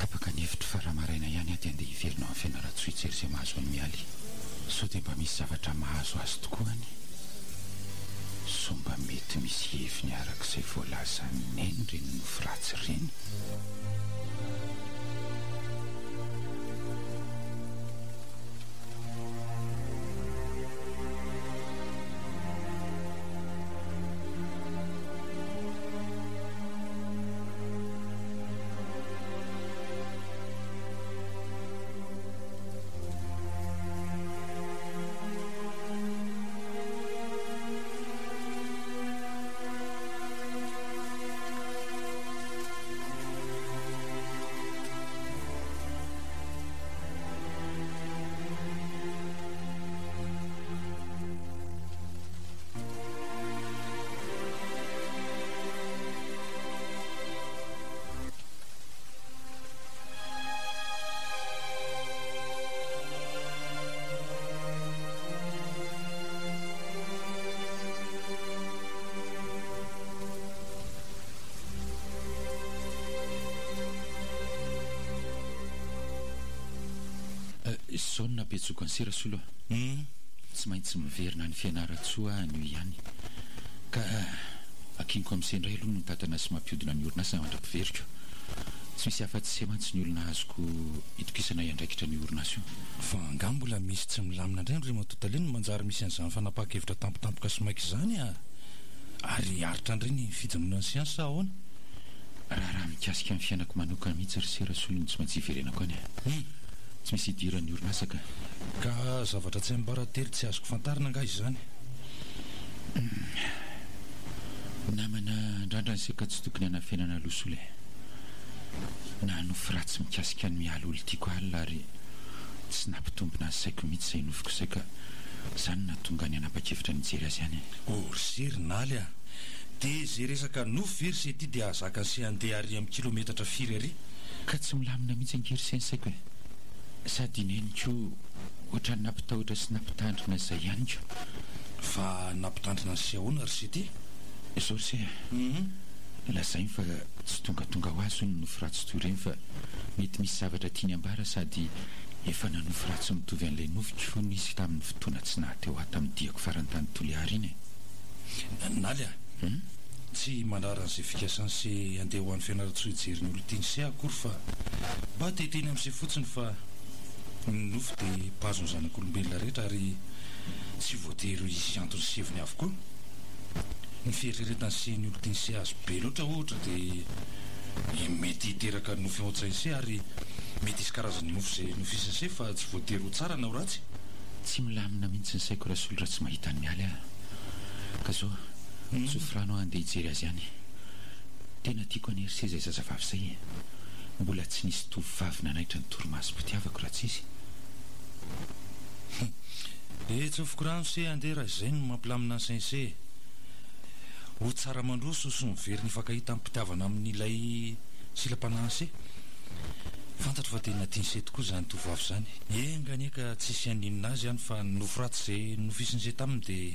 Tapaka ny hevitro fa raha maraina ihany aho dia andeha hiverina ao amin'ny Fianarantsoa hijery izay mahazo an'i Mialy. Sao dia mba misy zavatra mahazo azy tokoa any? Sao mba mety misy heviny araka izay voalazan'i Neny ireny nofy ratsy ireny? Izao no nampiantsoako an'i Sera Solo a. Tsy maintsy miverina any Fianarantsoa aho anio ihany. Ka akiniko amin'i Se indray aloha ny mitantana sy mampihodina ny orinasa mandra-piveriko. Tsy misy afa-tsy Se mantsy ny olona azoko itokisana hiandraikitra an'io orinasa io. Fa angaha mbola misy tsy milamina indray Andriamatoa Tale no manjary misy an'izany fanapahan-kevitra tampotampoka sy maika izany a! Ary hiaritra indray ny fijanonan'ny siansa sa ahoana? Raharaha mikasika ny fiainako manokana mihitsy ry se Rasolo no tsy maintsy hiverenako any a! Tsy misy idiran'ny orinasa ka. Ka zavatra tsy ambaratelo tsy azoko fantarina angaha izany? Namana andrandra ny se ka tsy tokony hanafenana aloha Sola e! Nanofy ratsy mikasika an'i Mialy olon-tiako alina ary tsy nampitombina ny saiko mihitsy izay nofiko izay ka izany no nahatonga ny hanapa-kevitra ny hijery azy ihany e! Oh ry se ry Naly a! Dia izay resaka nofy ve ry se ity dia hahazaka an'i se handeha ary amin'ny kilometatra firy ary? Ka tsy milamina mihitsy ange ry se ny saiko e! Sady i Neny koa ohatran'ny nampitahotra sy nampitandrina izay ihany ko! Fa nampitandrina an'i se ahoana ry se ity? Izao ry se a! Lazainy fa tsy tongatonga ho azy hono ny nofy ratsy toy ireny fa mety misy zavatra tiany ambara sady efa nanofy ratsy mitovy an'ilay nofiko hono izy tamin'ny fotoana tsy nahateo ahy tamin'ny diako farany tany Toliara iny e. Naly a! Tsy mandrara an'izay fikasany se handeha ho any Fianarantsoa hijery ny olon-tiany se akory fa mba te hiteny amin'se fotsiny fa ny nofy dia mpahazo ny zanak'olombelona rehetra ary tsy voatery hisy antony sy heviny avokoa. Ny fieritreretany sy ny olon-tiany se azy be loatra ohatra dia mety hiteraka nofy ao an-tsainy se ary mety hisy karazany nofy izay nofisin'i se fa tsy voatery ho tsara na ho ratsy. Tsy milamina mihitsy ny saiko Rasolo raha tsy mahita an'i Mialy aho. Ka zao, tsofy rano aho handeha hijery azy any. Tena tiako anie ry se izay zazavavy izay e. Mbola tsy nisy tovovavy nanaitra ny torimasom-pitiavako raha tsy izy. Eh tsofiko rano se andeha raha izay no mampilamina ny sain-se e. Ho tsara mandroso sy miverina hifankahita amim-pitiavana amin'ilay silam-panahin-se. Fantatro fa tena tian'se tokoa izany tovovavy izany. Enga anie ka tsisy haninona azy any fa ny nofy ratsy izay nofisin'se taminy dia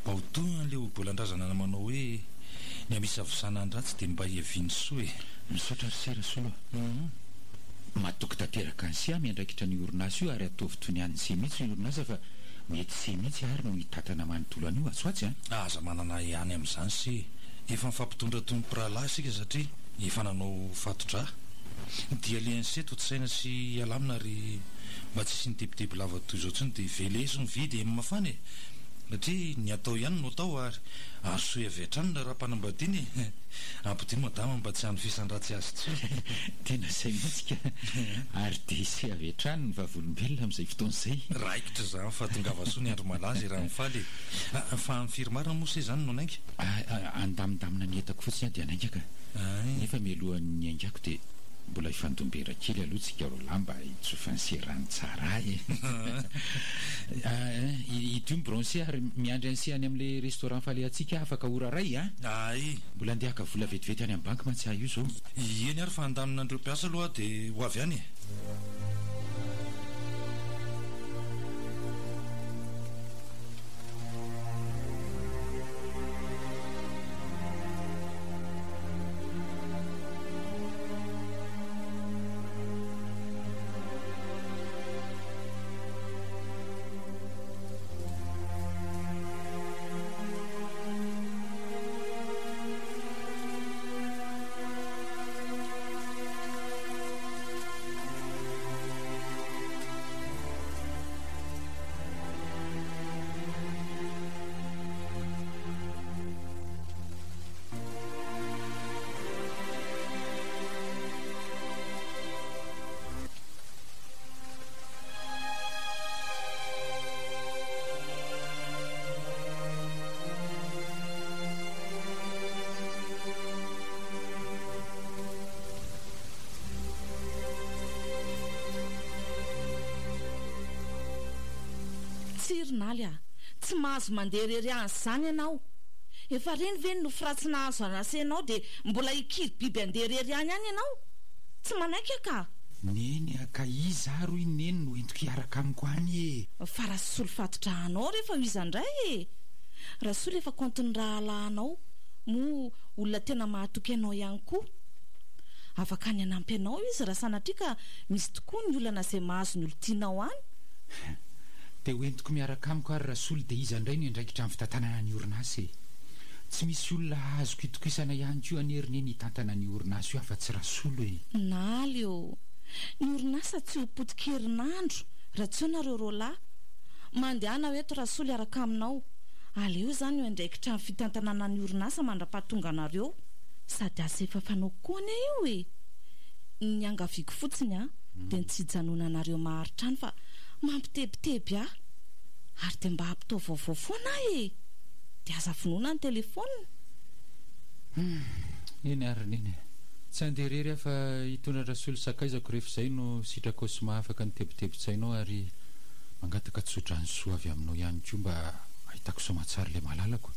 mba ho toy an'ilay ohabolan-drazana manao hoe ny amisavisana ny ratsy dia mba hiavian'ny soa e. Misaotra ry se Rasolo a. Matoky tanteraka an'i Se aho miandraikitra an'io orinasa io ary ataovy toy ny an'i Se mihitsy ny orinasa fa mety Se mihitsy ary no hitantana manontolo an'io atsy ho atsy an! Aza manana ahiany amin'izany Se, efa mifampitondra toy ny mpirahalahy isika satria efa nanao fato-drà. Ny dia alehan'i Se tontosaina sy alamina ary mba tsy hisian'ny tebiteby lava toy izao intsony dia veleso ny vy dia mafana e! Satria ny atao ihany no atao ary arosoy avy hatrany ny raharaham-panambadiana e! Ampodio madama mba tsy hanofisan-dratsy azy intsony. Tena izay mihitsy ka! Ary dia ise avy hatrany ny vavolombelona amin'izay fotoana izay. Raikitra izany fa tongava soa ny andro malaza e raha mifaly e! Fa amin'ny firy marina moa se izany no hanainga? Handamindamina ny entako fotsiny aho dia hanainga ka! Nefa mialohan'ny niaingako dia. Mbola hifandombera kely aloha tsika roalahy mba hitsofan'i se rano tsara ahy e. Idio mi-bronzer ary miandry an'i se any amin'ilay restaurant falehantsika aho afaka ora iray a! Ay! Mbola andeha haka vola vetivety any amin'ny banky mantsy aho io izao. Eny ary fa handamina an'ireo mpiasa aloha aho dia ho avy any e! Tsia ry Naly a! Tsy mahazo mandeha irery any izany ianao. Efa reny ve ny nofy ratsy nahazo an'Asenao dia mbola hikiry biby handeha irery any ihany ianao? Tsy manaiky aho ka! Neny a, ka iza ary hoy Neny no entiko hiaraka amiko any e? Fa Rasolo fati-drahanao rehefa ho iza indray e? Rasolo efa kaontin'ny rahalahinao, moa olona tena mahatoky anao ihany koa. Afaka ny hanampy anao izy raha sanatria ka misy tokoa ny olana izay mahazo ny olon-tianao any. Dia ho entiko miaraka amiko ary Rasolo dia iza indray no hiandraikitra ny fitantanana ny orinasa e? Tsy misy olona azoko itokisana ihany koa anie ry Neny hitantana an'io orinasa io afa-tsy Rasolo e! Naly ô! Ny orinasa tsy ho potika herinandro raha tsy eo nareo roalahy. Mandehana ho eto Rasolo hiaraka aminao. Aleo izany io andraikitra ny fitantanana ny orinasa mandra-pahatonga anareo. Sady asa efa fanaoko koa anie io e! Ny iangaviako fotsiny an, dia ny tsy hijanonanareo maharitra any fa mampitebiteby ahy. Ary dia mba ampitao vaovao foana aho e! Dia aza vonoina ny telefaonina. Humm, eny ary ry Neny e! Tsy handeha irery aho fa hitondra an-dRasolo sakaizako rehefa izay no sitrakao sy mahafaka ny tebitebin-tsainao ary mangataka tsodrano soa avy aminao ihany koa mba hahitako soamatsara ilay malalako.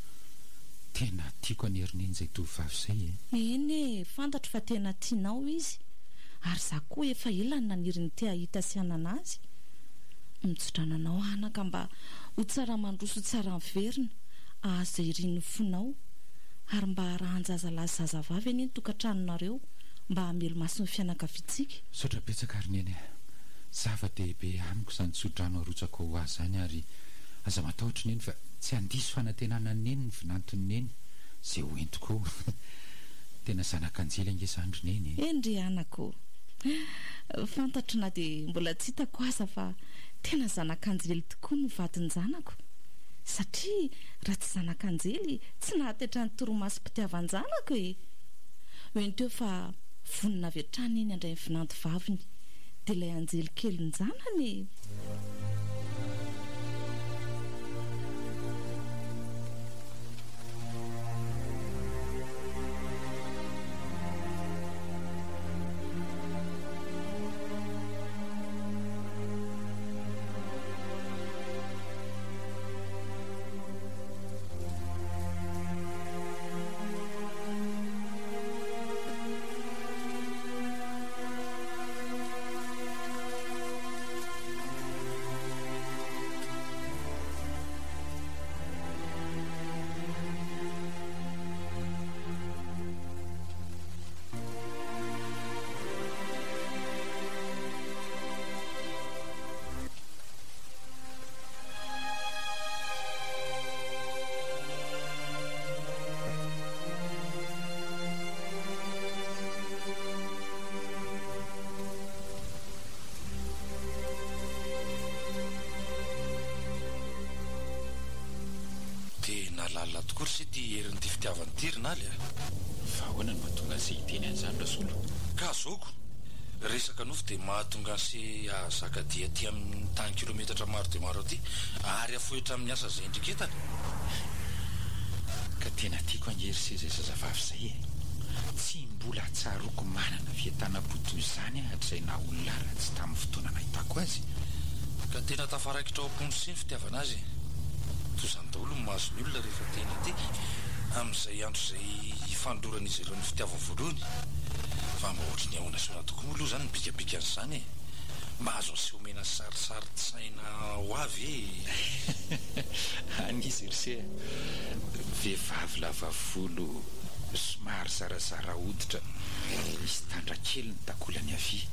Tena tiako anie ry Neny izay tovovavy izay e! Eny e, fantatro fa tena tianao izy ary za koa efa ela no naniry ny te hahita sy hanana azy. Mitsodrano anao anaka mba ho tsara mandroso ho tsara miverina, ahazo izay irin'ny fonao. Ary mba harahan-jazalahy sy zazavavy anie ny tokantranonareo mba hamelomaso ny fianakaviantsika. Misaotra betsaka ry Neny a! Zava-dehibe amiko izany tsodrano arotsakao ho ahy izany ary aza matahotra Neny fa tsy handiso fanantenana an'i Neny ny vinanton'i Neny izay ho entiko eo. Tena zanak'anjely ange izany ry Neny e! Eny ry anaka ô! Fantatro na dia mbola tsy hitako aza fa tena zanak'anjely tokoa no vadin-janako. Satria raha tsy zanak'anjely tsy nahatetra ny torimasom-pitiavan-janako e! Ento eo fa vonona avy hatrany eny handray ny vinanto vaviny, dia ilay anjely kelin-janany e! Tena lalina tokoa ry se ity herin'ity fitiavana ity ry Naly a! Fa ahoana no mahatonga an'se hiteny an'izany Rasolo? Ka azoko! Resaka nofo dia mahatonga an'se hahazaka dia aty amin'ny tany kilometatra maro dia maro aty ary afoy hatramin'ny asa izay indriketana. Ka tena tiako ange ry se izay zazavavy izay e! Tsy mbola tsaroako manana fientanam-po toy izany aho hatrizay naha olona ahy raha tsy tamin'ny fotoana nahitako azy. Ka tena tafaraikitra ao am-pony sy ny fitiavana azy e! Toy izany daholo ny mahazo ny olona rehefa tena tia, amin'izay andro izay hifandroran'izy ireo ny fitiavany voalohany. Fa mba ohatry ny ahoana sy ahoana tokoa moa aloha izany ny bikabikan'izany e! Mba azo aseho omena sarisarin-tsaina ho ahy ve e? Any izy ry se a! Vehivavy lava volo somary zarazara hoditra, misy tandra kely ny takolany havia,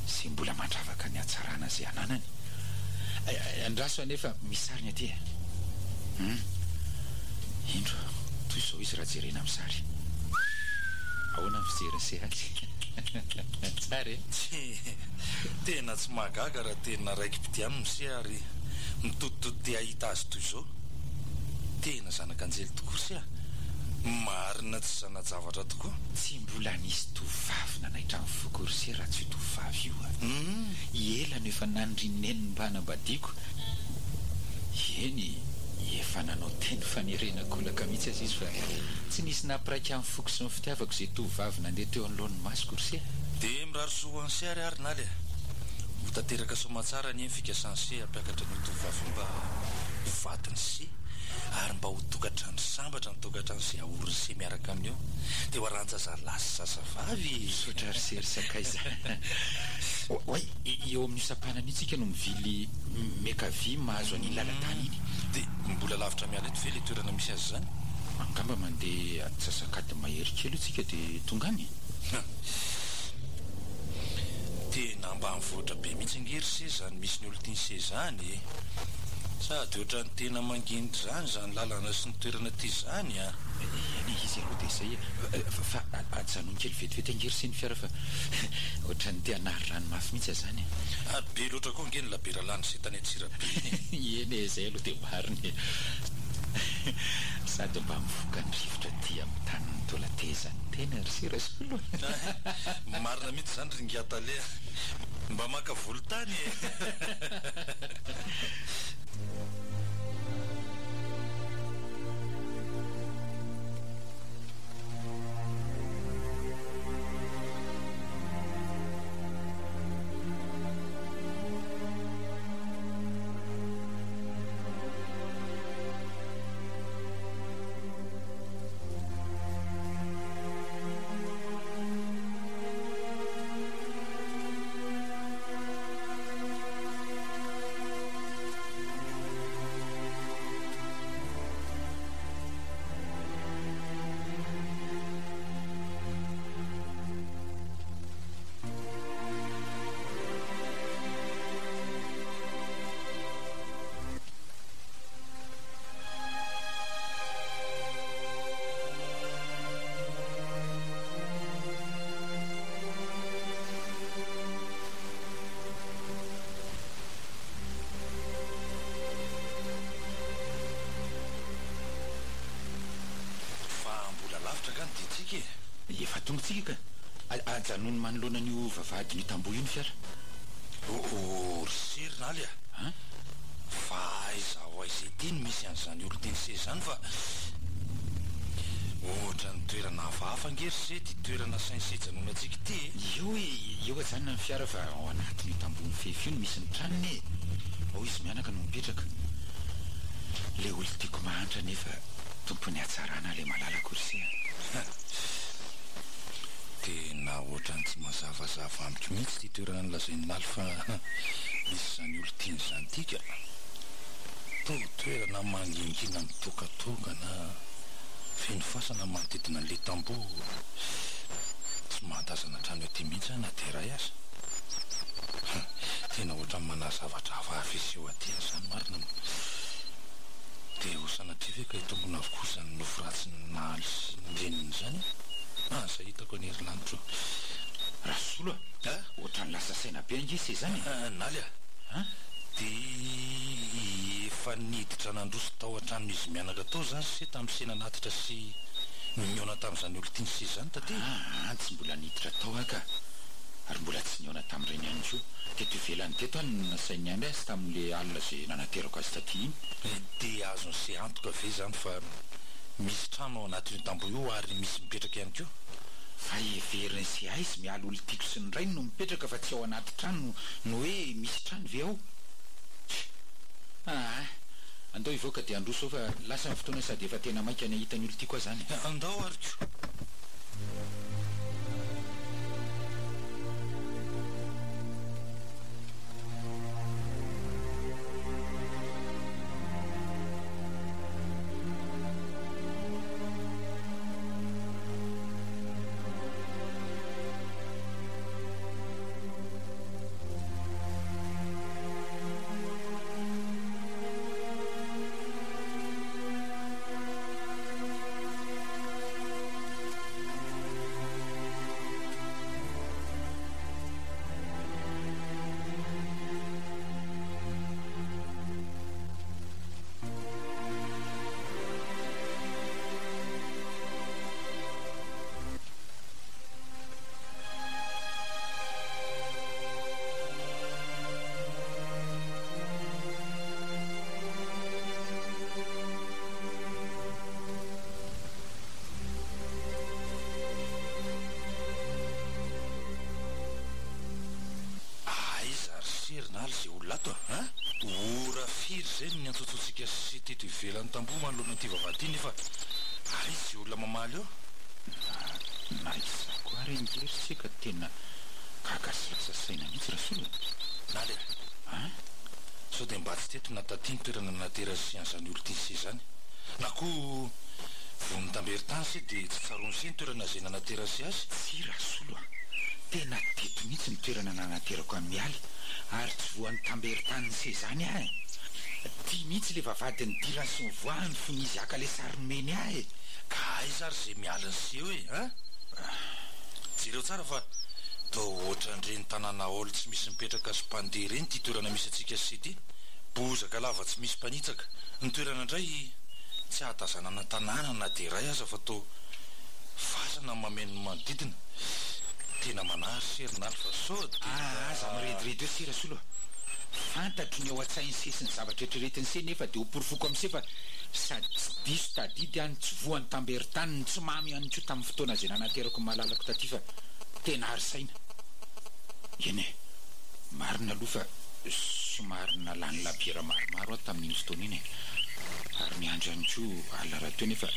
izay mbola mandravaka ny hatsarana izay ananany. Andraso anefa misy sariny aty e! Hum! Indro, toy izao izy raha jerena amin'ny sary. Ahoana ny fijerin'i se azy? Tsara e! Tsia, tena tsy mahagaga raha tena raiki-pitia aminy se ary mitoditody te hahita azy toy izao. Tena zanak'anjely tokoa se a! Marina tsy zana-javatra tokoa. Tsy mbola nisy tovovavy nanaitra ny foko ry se raha tsy io tovovavy io a! Ela no efa nanirian'i Neny ny mba hanambadiako. Eny, efa nanao teny fanerena an-kolaka mihitsy aza izy fa tsy nisy nampiraika ny foko sy ny fitiavako izay tovovavy nandeha teo anoloan'ny masoko ry se a! Dia mirary soa ho an'i se ary ary Naly a! Ho tanteraka soamantsara anie ny fikasan'i se hampiakatra an'io tovovavy io mba ho vadin'i se ary mba ho tokantrano sambatra ny tokantrano izay haorin'i se miaraka aminy eo. Dia ho arahan-jazalahy sy zazavavy e! Misaotra ry se ry sakaiza. Oay, eo amin'io sampanana io tsika no mivily miankavia mahazo an'iny lalan-tany iny. Dia mbola lavitra miala eto ve ilay toerana misy azy izany? Angamba mandeha antsasak'adiny mahery kely eo tsika dia tonga any e! Tena ambanivohitra be mihitsy ange ry se izany misy ny olon-tian'i se izany e! Sady ohatran'ny tena mangindy izany izany lalana sy ny toerana aty izany an! Eny e, izy aloha dia izay e! Fa ajanony kely vetivety ange ry se ny fiara fa ohatran'ny te hanary rano mafy mihitsy aho izany e! Ary be loatra koa ange ny labiera lany se tany Antsirabe iny e! Eny e, izay aloha dia marina e! Sady mba mifoka ny rivotra aty amin'ny tanin'ny taolan-teza ny tena ry se Rasolo a! Marina mihitsy izany ry Ingahy Tale a! Mba maka volontany e! Fa mbola lavitra angaha ny diantsika e? Efa tonga tsika ka. Ajanony manoloana an'io vavahadin'io tamboho io ny fiara. Oh ry se ry Naly a! An? Fa aiza ho aiza ety no misy an'izany olon-tian'i se izany fa ohatran'ny toerana hafahafa ange ry se ity toerana asain'i se ijanonantsika ity e! Eo e, eo ajanona ny fiara fa ao anatin'io tamboho mifefy io no misy ny tranony e! Ao izy mianaka no mipetraka. Ilay olon-tiako mahantra anefa tompon'ny hatsarana ilay malalako ry se a! Tena ohatran'ny tsy mazavazava amiko mihitsy ity toerana nolazain'i Naly fa misy izany olon-tiany izany ity ka! Toa toerana mangingina mitokatokana, feno fasana manodidina an'ilay tamboho. Tsy mahatazana trano ety mihitsy aho na dia iray aza. Tena ohatran'ny manahy zavatra hafahafa hiseho aty aho izany marina. Dia ho sanatria ve ka hitombina avokoa izany nofy ratsin'i Naly sy ny reniny izany e? Aza hitako anie ry lanitro. Rasolo a! Ohatran'ny lasa saina be ange se izany e! Naly a! Dia efa niditra nandroso tao an-tranon'izy mianaka tao izany se tamin'ny se nanatitra sy nihaona tamin'izany olon-tiany se izany taty? Aa, tsy mbola niditra tao aho ka! Ary mbola tsy nihaona tamin'ireny ihany koa. Teto ivelany teto aho no nasain'i Niandry azy tamin'ilay alina izay nanaterako azy taty iny. Dia azon'i se antoka ve izany fa misy trano ao anatin'io tamboho io ary misy mipetraka ihany koa? Fa heverin'i se aiza mialy olon-tiako sy ny rainy no mipetraka fa tsy ao anaty trano no hoe misy trano ve ao? Tch! Aa! Andao hivoaka dia handroso ao fa lasa ny fotoana sady efa tena maika ny hahita ny olon-tiako aho zany. Andao ary ko! Aiza ry se ry Naly izay olona ato a? Ora firy izay no niantsoantsoantsika sy teto ivelan'ny tamboho manoloana ity vavahady ity nefa aiza izay olona mamaly eo? Na izaho koa ary ange ry se ka tena gaga sy lasa saina mihitsy Rasolo a! Naly a! An? Sao dia mba tsy teto na taty ny toerana nahatera sy an'izany olon-tiany se izany? Na koa vao nitamberin-tany se dia tsy tsaroany se ny toerana izay nanatera se azy? Tsia Rasolo a! Tena teto mihitsy ny toerana nanaterako an'i Mialy ary tsy voan'ny tamberin-tanin'i se izany aho e! Ty mihitsy le vavahady nidirany sy nivoahany fony izy haka le sary nomeny ahy e! Ka aiza ary izay mialy ny seho e an? Jereo tsara fa toa ohatran'ireny tanàna haolo tsy misy mipetraka sy mpandeha ireny ity toerana misy antsika sy ity. Bozaka lava tsy misy mpanitsaka. Ny toerana indray tsy ahatazanana tanàna na dia iray aza fa toa fasana no mameno ny manodidina. Tena manahy ry se ry Naly fa sao dia mba. Aza mirediredy eo se Rasolo a! Fantatro ny ao an-tsain'i se sy ny zavatra eritreretin'i se nefa dia ho porofoko amin'i se fa sady tsy diso tadidy aho no tsy voan'ny tamberin-tany no tsy mamo ihany koa tamin'ny fotoana izay nanaterako ny malalako taty fa tena ary saina. Eny e! Marina aloha fa somary nalany labiera maromaro aho tamin'iny fotoana iny e! Ary niandry ihany koa alina rahateo nefa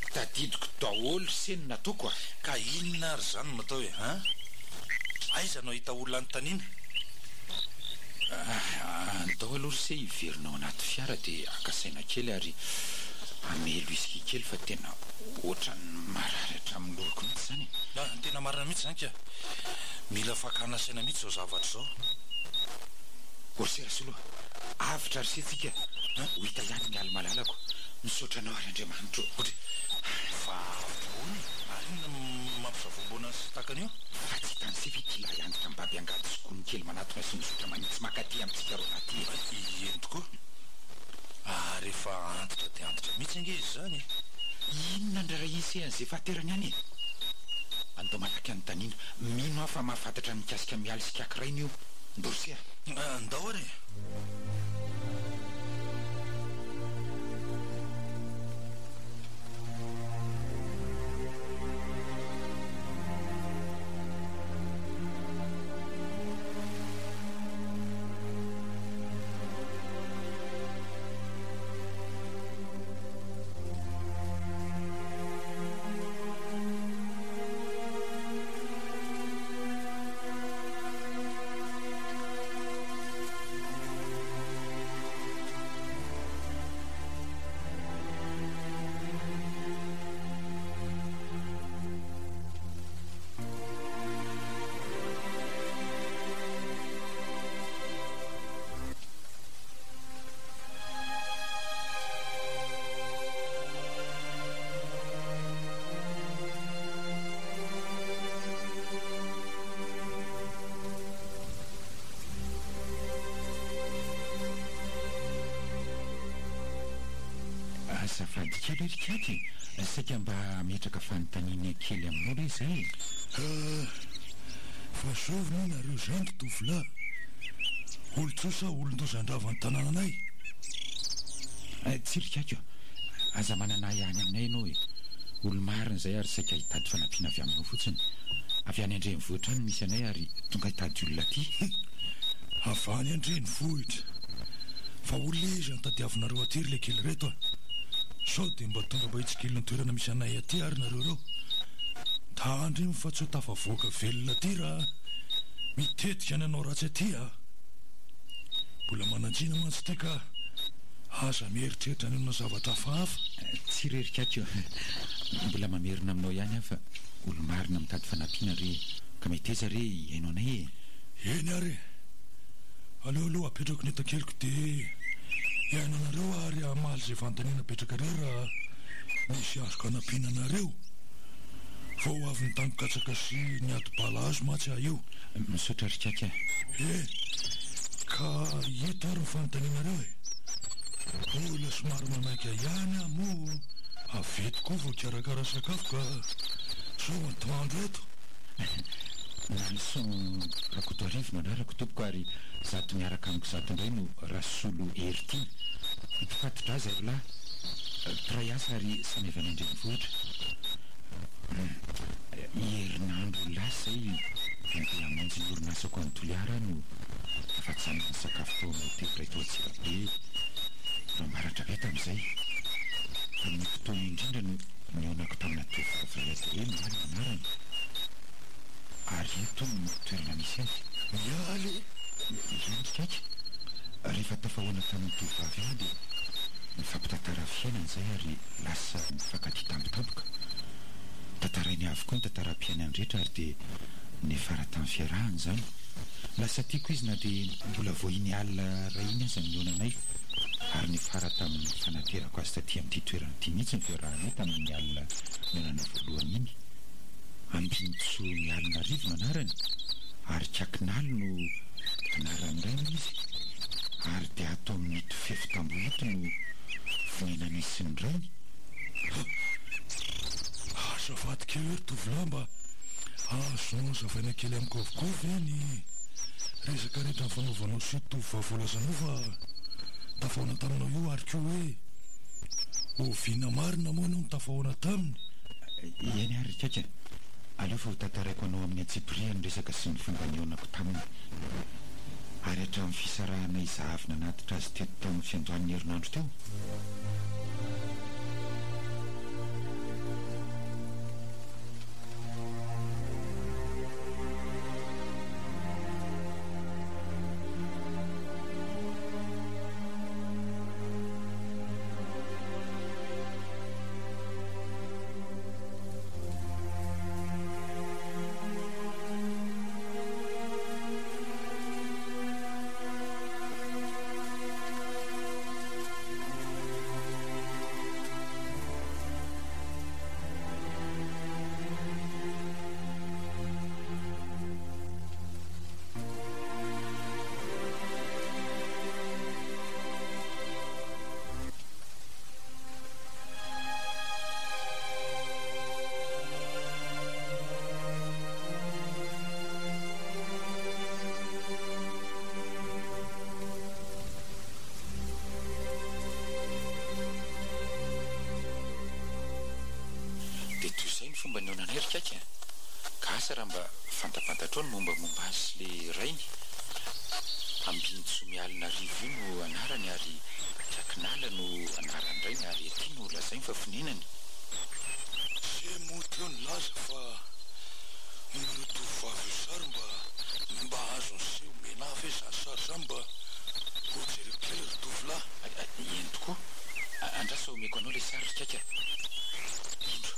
tadidiko daholo ry se ny nataoko a! Ka inona ary izany no atao e! An? Aiza no ahita olona anontaniana? Andao aloha ry se hiverina ao anaty fiara dia haka saina kely ary hamely whisky kely fa tena ohatran'ny marary hatramin'ny lohako mihitsy izany e! Ah, tena marina mihitsy izany ka! Mila fakana saina mihitsy izao zavatra izao. O ry se Rasolo a! Avotra ry se tsika ho hita ihany ny ali-malalako. Misaotra anao ary Andriamanitra ô! Odry! Fa avotra ahoana e? Ary inona no mampisavoamboana sy takany eo? Fa tsy hitan'i se ve ity lahy antitra mibaby angady sy gony kely manatona sy mizotra manitsy mankaty amintsika roalahy ity e? Eny tokoa. Ary efa antitra dia antitra mihitsy ange izy izany e! Inona ny raharahian'i se an'izay fahaterany any e? Andao malaky anontaniana. Mino aho fa mahafantatra ny mikasika Mialy sy Kiaky rainy io. Ndao ry se a! Ndao ary e! Azafady kely ry Kaky e, saika mba hametraka fanontaniana kely aminao re izay e. Ah, fa zovy moa nareo izany ry tovolahy? Olon-tsoa sa olon-doza handrava ny tanànanay? Tsia ry Kaky a, aza manana ahiahy any aminay ianao e. Olo-marina izay ary saika hitady fanampiana avy aminao fotsiny. Avy any an-drenivohitra any no misy anay ary tonga hitady olona aty. Hum! Avy any an-drenivohitra. Fa olona iza no tadiavinareo aty ry lekely ireto a? Sao dia mba tonga mba hitsikilo ny toerana misy anay aty ary nareo ireo? Tandremo fa tsy ho tafavoaka velona aty raha mitetika ny hanao ratsy aty a! Mbola manan-tsina mantsy ity ka aza mieritreritra ny hanao zavatra hafahafa. Tsy re ry Kaky ô! Mbola mamerina aminao ihany aho fa olo-marina mitady fanampiana re ka meteza re hihaino anay e! Eny ary e! Aleo aloha apetrako ny entakeliko dia hihaino anareo aho ary hamaly izay fanontaniana apetrakareo raha misy azoko hanampiana anareo. Vao avy nitango-katsaka sy niady bala azo mantsy aho io. Misaotra ry Kaky a! E! Ka ito ary ny fanontanianareo e! Mbola somary manaika ihany aho moa avy eto koa vao hikarakara sakafo ka sao antoandro eto. Nalison Rakotoarivo no anarako tompoko ary zato miaraka amiko zato indray no Rasolo Heritiana. Mpifatotra azy ry lahy, mpiray asa ary samy avy any an-drenivohitra. Herinandro lasa izay nandeha hamonjy ny orinasako any Toliara aho no tafajanona nisakafo tao amin'ny hotely iray tao Antsirabe, Rambaratra be tamin'izay. Tamin'io fotoana io indrindra no nihaonako tamina tovovavy iray atao hoe Mialy ny anarany, ary eto no toerana misy azy. Mialy? Eny ry Kaiky, rehefa tafahaona tamin'io tovovavy io aho dia nifampitantara fiainana izahay ary lasa nifankatia tampotampoka. Tantarainy avokoa ny tantaram-piainany rehetra ary dia niafara tamin'ny fiarahana izany. Lasa tiako izy na dia mbola vao iny alina iray iny aza no nihaonanay ary niafara tamin'ny fanaterako azy taty amin'ity toerana ity mihitsy ny fiarahanay tamin'iny alina nihaonanay voalohany iny. Ambinintsoa Mialinarivo no anarany ary Kakinaly no anaran'ny rainy izy ary dia ato amin'ito fefy tamboho ito no fonenan'izy sy ny rainy. Azafady kely hoe ry tovolahy mba azonao hazavaina kely amiko avokoa ve ny resaka rehetra nifanaovanao sy io tovovavy voalazanao fa tafahaona taminao io ary koa hoe oviana marina moa ianao no tafahaona taminy? Eny ary ry Kaika, aleo fa ho tantaraiko anao amin'ny antsipiriany ny resaka sy ny fomba nihaonako taminy. Ary hatramin'ny fisarahanay izaho avy nanatitra azy teto tamin'ny fiandohan'ny herinandro teo. Dia toy izay ny fomba nihaonanay ry Kaiky a! Ka asa raha mba fantapantatrao ny mombamomba azy sy le rainy? Ambinintsomialinarivo io no anarany ary Kiakinala no anaran'ny rainy ary aty no lazainy fa fonenany. Ze moa teo nilaza fa noho ireo tovovavy io sary mba mba azon'i se omena ahy ve zany sary zany mba ho jereko kely ry tovolahy? Eny tokoa, andraso omeko anao ilay sary ry Kaika a! Indro,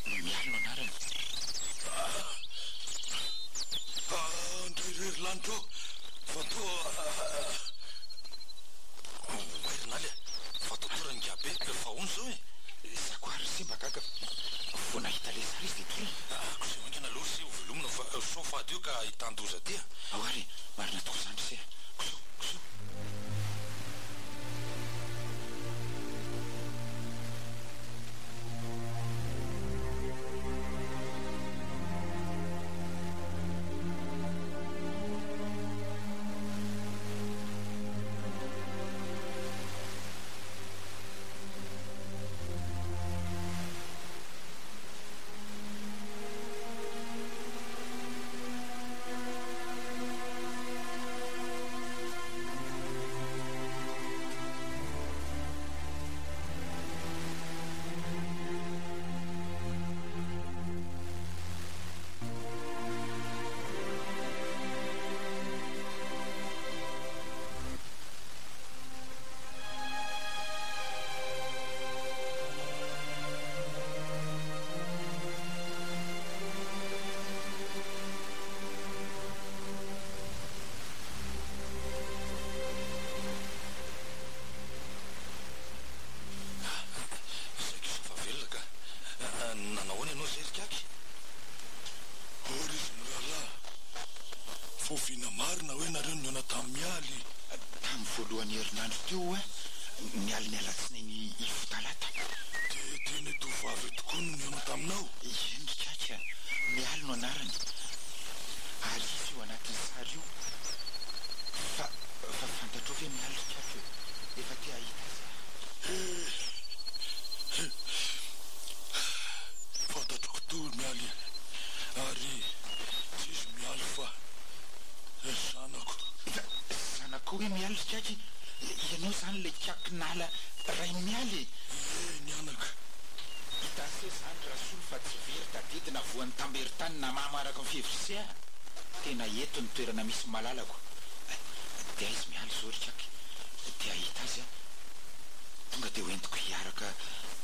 Mialy no anarany. Ah, ndray re ry lanitra ô! Fa toa Oay ry Naly a! Fa toa toa rangahy be, fa ahoana izao e? Za koa ary ry se mba gaga vao nahita ilay sary izy dia torana. Koseho haingana aloha ry se ho velomina fa sao fady eo ka ahitan-doza aty a! Ao ary e! Marina tokoa izany ry se a! Koseho, koseho! Marina hoe nareo nihaona tamin'i Mialy? Tamin'ny voalohan'ny herinandro teo ho'a, ny alin'ny alatsinainy hifoha talata. Dia tena io tovovavy io tokoa no nihaona taminao? Eny ry Kaky a! Mialy no anarany. Ary izy io anatin'ny sary io. Fa, fa fantatrao ve Mialy ry Kaky ô? Efa te hahita azy aho. He! Fantatro kotoa Mialy ary tsy izy Mialy fa zanako. Zanakao ve Mialy ry Kaky? Ianao izany ilay Kakinala rain'i Mialy e? Ie ny anaka. Hitanse izany Rasolo fa tsy very tadidy na voan'ny tamberin-tany na mamo araka ny fihevitr'se a! Tena eto ny toerana misy ny malalako. Dia aiza Mialy izao ry Kaky? Te hahita azy aho. Tonga dia hoentiko hiaraka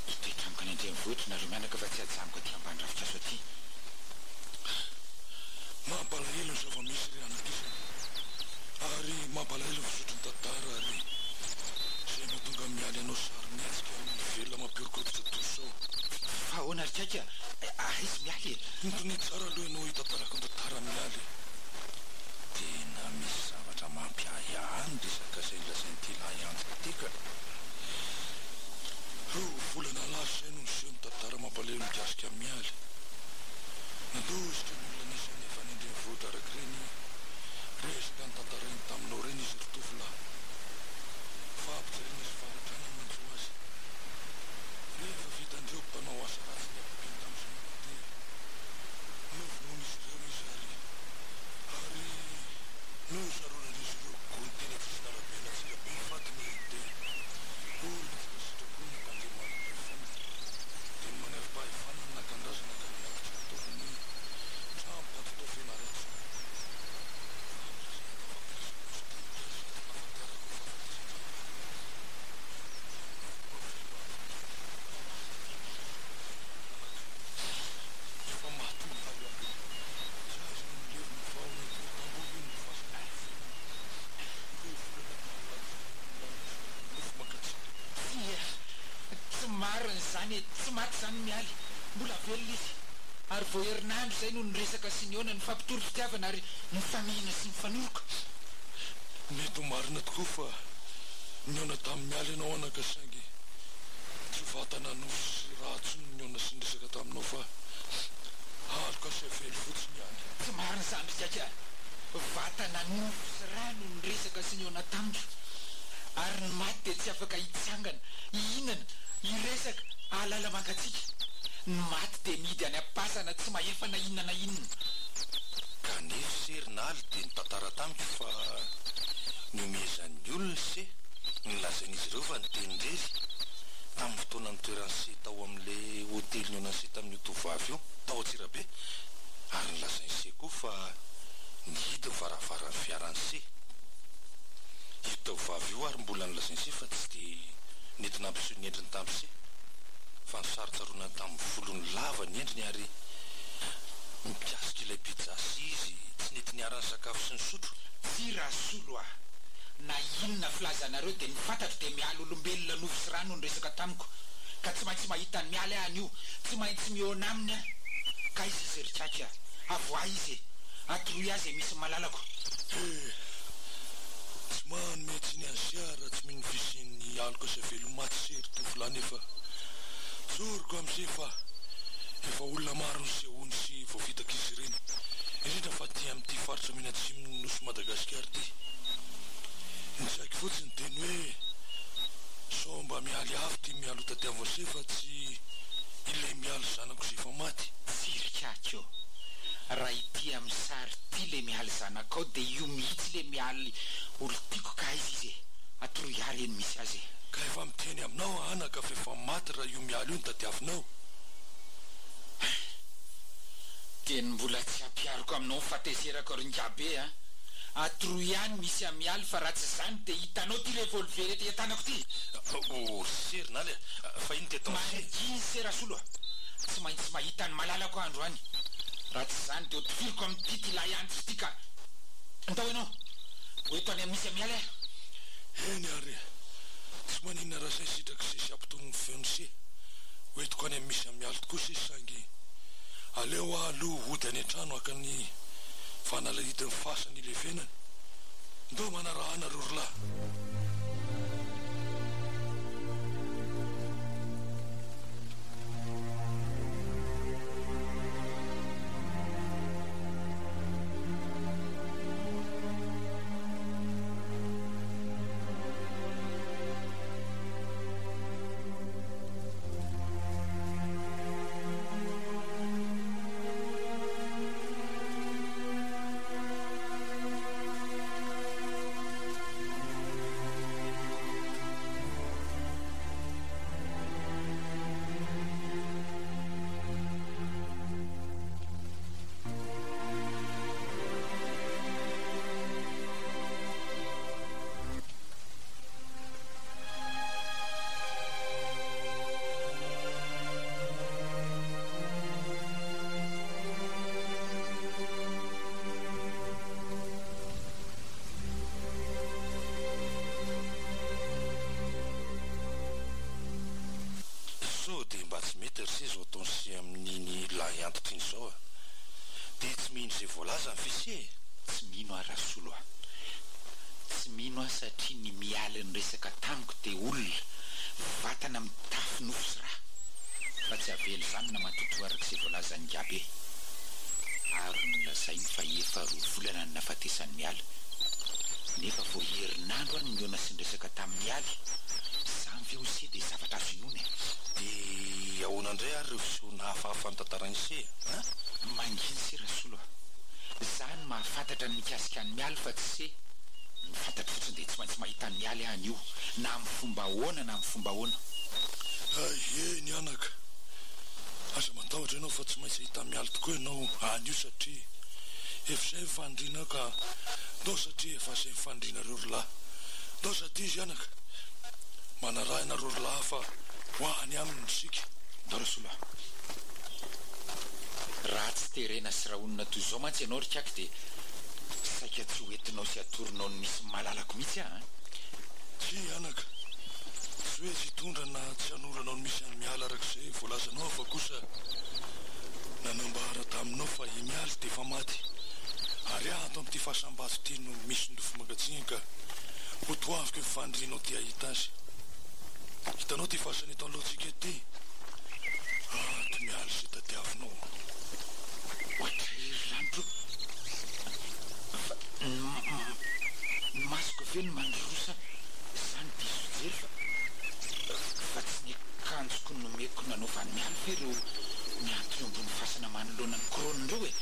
hitoetra amiko any an-drenivohitra nareo mianaka fa tsy hajanoko aty ambany ravinkazo aty. Mampalahelo ny zava-misy ry anak'isany. Ary mampalahelo ny fizotry ny tantara ary izay mahatonga mialy anao sarimihetsika amin'ny velona mampihoron-koditra toy izao. Fa ahoana ry Kaky a? Aiza Mialy e? Mitonia tsara aloha ianao hitantarako ny tantara Mialy e. Tena misy zavatra mampiahiahy ahy ny resaka izay lazain'ity lahy antitra ity ka. Roa volana lasa izay no niseho ny tantara mampalahelo mikasika an'i Mialy. Nandositra ny olona nisy any avy any an-drenivohitra araka ireny resaka notantarainy taminao ireny izy ry tovolahy. Fampijaliana sy fahantrana no nanjo azy. Rehefa vitan-dreo mpanao asa ratsy ny habibiany tamin'ny zanako dia novonoin'izy ireo izy ary ary nosaronan'izy ireo gony teny an-tsisin'arabe an'Antsirabe ny fatiny dia olona tsy nasitrako ny nampandre manam-pahefana dia ny manam-pahefana no naka ny razana ka niakatra tao amin'ny tranom-paty tao Fianarantsoa. Fampilazana fampilazana sy gazety nahafantarako ny fahafatesan-janako. Efa maty ny valo andro. Tsy aiza no milevina fa ao anatin'ny tamboho io ny fasana velona. Ireo volana maro lasa izay no lanitra nofo mangatsiaka. Tsia, tsy marina izany e, tsy maty izany Mialy, mbola velona izy. Ary vao herinandro izay no niresaka sy nihaona, nifampitory fitiavana ary nifamihina sy nifanoroka. Mety ho marina tokoa fa nihaona tamin'i Mialy ianao anaka saingy tsy vatana nofo sy rà intsony no nihaona sy niresaka taminao fa aloka sy avelo fotsiny ihany. Tsy marina izany ry Gaga a! Vatana nofo sy rà no niresaka sy nihaona tamiko. Ary ny maty dia tsy afaka hitsangana, hihinana, hiresaka, hahalala mangatsiaka. Ny maty dia mihidy any am-pasana tsy mahefa na inona na inona. Kanefa se ry Naly dia nitantara tamiko fa nihomehezan'ny olona se, nolazain'izy ireo fa niteny irery, tamin'ny fotoana nitoeran'i se tao amin'ilay hotely nihaonan'i se tamin'io tovovavy io, tao Antsirabe, ary nolazain'i se koa fa nihidy ny varavaran'ny fiaran'i se. Io tovovavy io ary mbola nolazain'i se fa tsy dia nety nampiseho ny endriny tamin'i se, fa nosarontsaronany tamin'ny volony lava ny endriny ary mikasika ilay pizza sy izy tsy nety niara-nisakafo sy nisotro. Tsia Rasolo a! Na inona filazanareo dia ny fantatro dia Mialy olombelona nofo sy rà no niresaka tamiko ka tsy maintsy mahita an'i Mialy aho anio, tsy maintsy mihaona aminy aho. Ka aiza izy ry Kaky a? Avoahy izy e! Atoroy ahy izay misy ny malalako. He! Tsy manome tsiny an'i Sia raha tsy mino ny fisian'ny aloka sy avelo maty sy ry tovolahy nefa tsoriko amin'ise fa efa olona maro nisehoany sy voafitak'izy ireny, indrindra fa aty amin'ity faritra mianatsimon'ny nosy Madagasikara ity. Ny tsy haiko fotsiny dia ny hoe sao mba mialy afo ity mialy ho tadiavin'ise fa tsy ilay mialy zanako izay efa maty. Tsia ry Kaky ô! Raha ity amin'ny sary ity ilay mialy zanakao dia io mihitsy ilay mialy olon-tiako ka aiza izy e? Atoroy ahy re ny misy azy e! Ka efa miteny aminao aho anaka fa efa maty raha io mialy io no tadiavinao. Dia ny mbola tsy ampihariko aminao ny fahatezerako ry Ngabe a! Atoroy ahy ny misy an'i Mialy fa raha tsy izany dia hitanao ity revolver ety an-tanako ity! Oh se ry Naly a! Fa ino ty ataon'i se? Manginy se Rasolo a! Tsy maintsy mahita ny malalako aho androany. Raha tsy izany dia hotifiriko amin'ity ity lahy antitra ity ka! Ndao ianao! Ho eto any amin'ny misy an'i Mialy aho! Eny ary e! Tsy maninona raha izay sitrak'i se sy hampitony ny feon'i se. Ho entiko any amin'ny misy an'i Mialy tokoa se saingy aleo aho aloha hody any an-trano haka ny fanalahidin'ny fasana ilevenany. Ndao manaraha anareo ry lahy. Sao dia mba tsy mety ry se izao ataon'i se amin'iny lahy antitra iny izao a! Dia tsy mino izay voalazany ve se e? Tsy mino aho Rasolo a! Tsy mino aho satria ny Mialy niresaka tamiko dia olona, vatana mitafy nofo sy ra, fa tsy avela izany na matotoa araka izay voalazan'i Gabe. Ary nolazainy fa efa roa volana ny nahafatesan'i Mialy. Nefa vao herinandro aho no nihaona sy niresaka tamin'i Mialy. Izany ve hoy se dia zavatra azo inoana e? Dia ahoana indray ary ireo fisehoana hafahafa notantarain'i se a? Manginy se Rasolo a! Za no mahafantatra ny mikasika an'i Mialy fa tsy se. Ny fantatro fotsiny dia tsy maintsy mahita an'i Mialy aho anio, na amin'ny fomba ahoana na amin'ny fomba ahoana. Hay, eny anaka. Aza matahotra ianao fa tsy maintsy hahita an'i Mialy tokoa ianao anio satria efa izay ny fanirianao ka ndao satria efa izay ny fanirianareo ry lahy. Ndao sady izy anaka. Manaraha ianareo ry lahy fa ho any aminy isika. Ndao Rasolo a. Raha tsy terena sy rahonina toy izao mantsy ianao ry Kaky dia saika tsy ho entinao sy atoronao ny misy ny malalako mihitsy aho an! Tsia anaka, tsy hoe tsy hitondra na tsy hanoro anao ny misy an'i Mialy araka izay voalazanao aho fa kosa nanambara taminao fa i Mialy dia efa maty ary ato amin'ity fasam-bato ity no misy ny nofo-mangatsiaka ka ho toaviko ny fanirianao te hahita azy. Hitanao ity fasana eto anoloantsika ity? Ato Mialy izay tadiavinao. Ohatray ry lanitro fa ny masoko ve no mandrosa sa ny diso fijery fa fa tsy ny akanjoko nomeko nanaovan'i Mialy ve ireo mihantona eo ambony fasana manoloana ny couronne ireo e?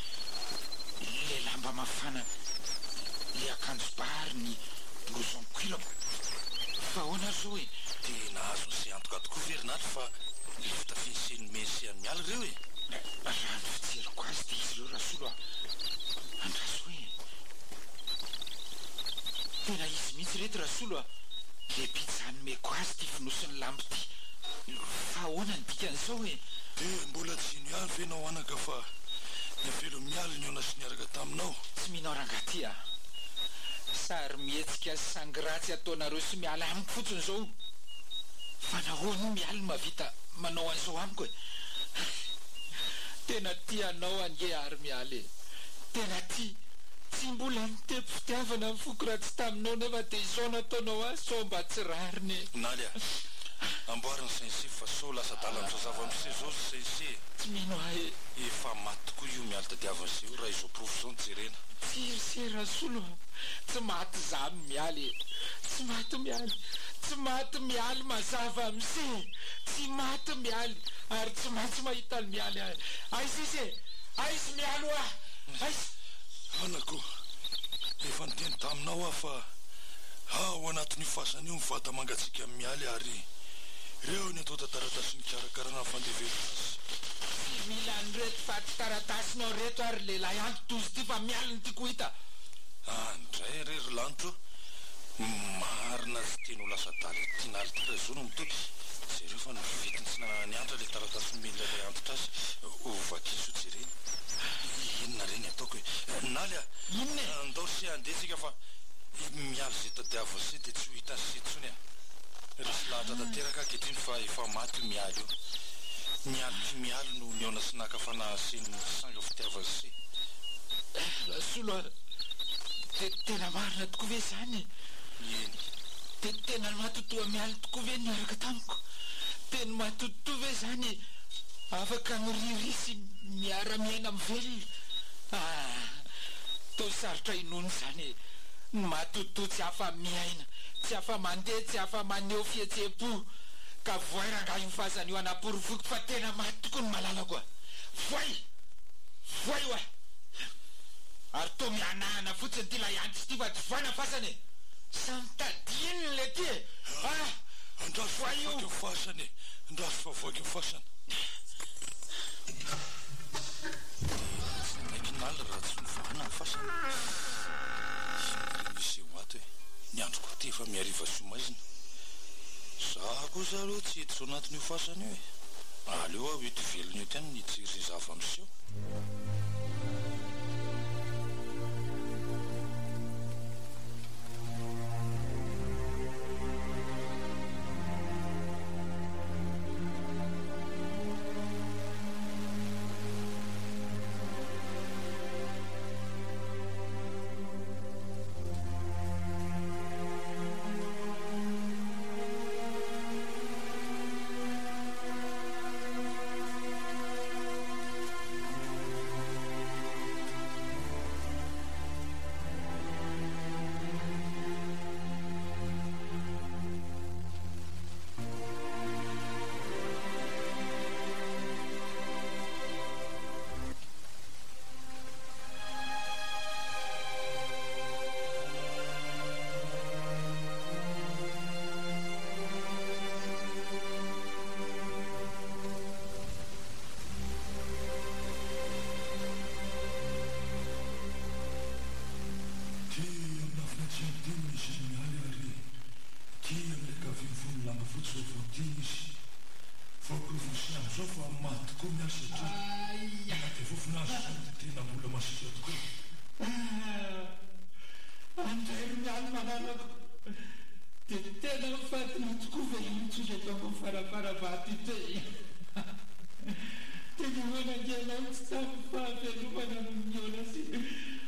Le lamba mafana le akanjo ba ary ny blouson cuir-ko fa ahoana ary zao e? Dia nahazo ny se antoka tokoa ve ry Natry fa le fitafian'i se nomen'i se an'i Mialy ireo e? Raha ny fijeriko azy dia izy ireo Rasolo a! Andraso e! Tena izy mihitsy ireto Rasolo a! Le pizza nomeko azy ity fonosin'ny lambo ity! Fa ahoana ny dikan'izao e? Dia mbola tsy hino ihany ve ianao anaka fa ny avelo mialy nihaona sy niaraka taminao? Tsy mino aho rangahy ty a! Sarimihetsika sy sangy ratsy ataonareo sy miala amiko fotsiny izao! Fa nahoana moa mialy no mahavita manao an'izao amiko e? Tena tia anao ange ary Mialy e! Tena tia! Tsy mbola nitepo fitiavana ny foko raha tsy taminao nefa dia izao no ataonao ahy sao mba tsy rariny e! Naly a! Amboary ny sain'i fa sao lasa adala amin'izao zava-miseho izao ry sain'i e! Tsy mino ahy e! Efa maty tokoa io Mialy tadiavin'i se io raha izao porofo izao no jerena. Tsia ry se Rasolo a! Tsy maty izany Mialy e! Tsy maty Mialy! Tsy maty Mialy mazava amin'i se e! Tsy maty Mialy ary tsy maintsy mahita an'i Mialy aho e! Aiza izy e! Aiza Mialy hoa! Aiza! Anako, efa niteny taminao aho fa ao anatin'io fasana io ny vata mangatsiakan'i Mialy ary ireo ny antontan-taratasy nikarakarana ny fandevenana azy. Tsy mila an'ireto faty taratasinao ireto aho ry lehilahy anti-doza ity fa Mialy no tiako ho hita! Any indray re ry lanitro Marina tsy tiany ho lasa adala ity Naly ity raha izao no mitohy. Jereo fa novidiny tsy nanana antra ilay taratasy nomen'ilay ray antitra azy. Ho vakiany soa jerena. Inona re ny ataoko e? Naly a! Inona e? Andao ry se handeha tsika fa mialy izay tadiavin'i se dia tsy ho hitan'i se intsony a! Resy lahatra tanteraka aho ankehitriny fa efa maty io Mialy io. Ny alik'i Mialy no nihaona sy naka fanahy sy nisanga fitiavan'i se. Rasolo a! Dia tena marina tokoa ve izany e? Eny. Dia tena ny matotoa Mialy tokoa ve no niaraka tamiko? Dia ny matotoa ve izany afaka miriaria sy miara-miaina amin'ny velona? Ah! Toa sarotra inoana izany e! Ny matotoa tsy afa-miaina, tsy afa-mandeha, tsy afa-maneho fihetseham-po. Ka voay rangahy io fasana io hanaporofoiko fa tena maty tokoa ny malalako a! Voay! Voay oa! Ary toa mihanahana fotsiny ity lahiantitra ity fa tsy voaina fasana e! Samy tadininy le ty e! Ah! Andraso fa Voay io! voaiko fasana e! Andraso fa voaiko fasana. Dia tsy nanaiky Naly raha tsy novahana ny fasana. Inona re no hiseho ato e? Ny andro koa ity efa mihariva sy ho maizina. Za kosa aloha tsy hiditra ao anatin'io fasana io e! Aleo aho eto ivelany eto ihany no hijery izay zava-miseho. Ty amin'ny lafiny atsimo ty no misy an'i Mialy ary ty amin'ilay ankavia mifono lamba fotsy vaovao ty izy. Voaporofo sy amin'izao fa maty tokoa Mialy satria na dia fofona aza izany dia tena mbola masiaka tokoa. Andray ry Mialy malalako, dia tena mifantina tokoa ve io eto ambony farafara-vato ito e? Tena ahoana ange ianao tsy tamin'ny fahavelomana no nihaona sy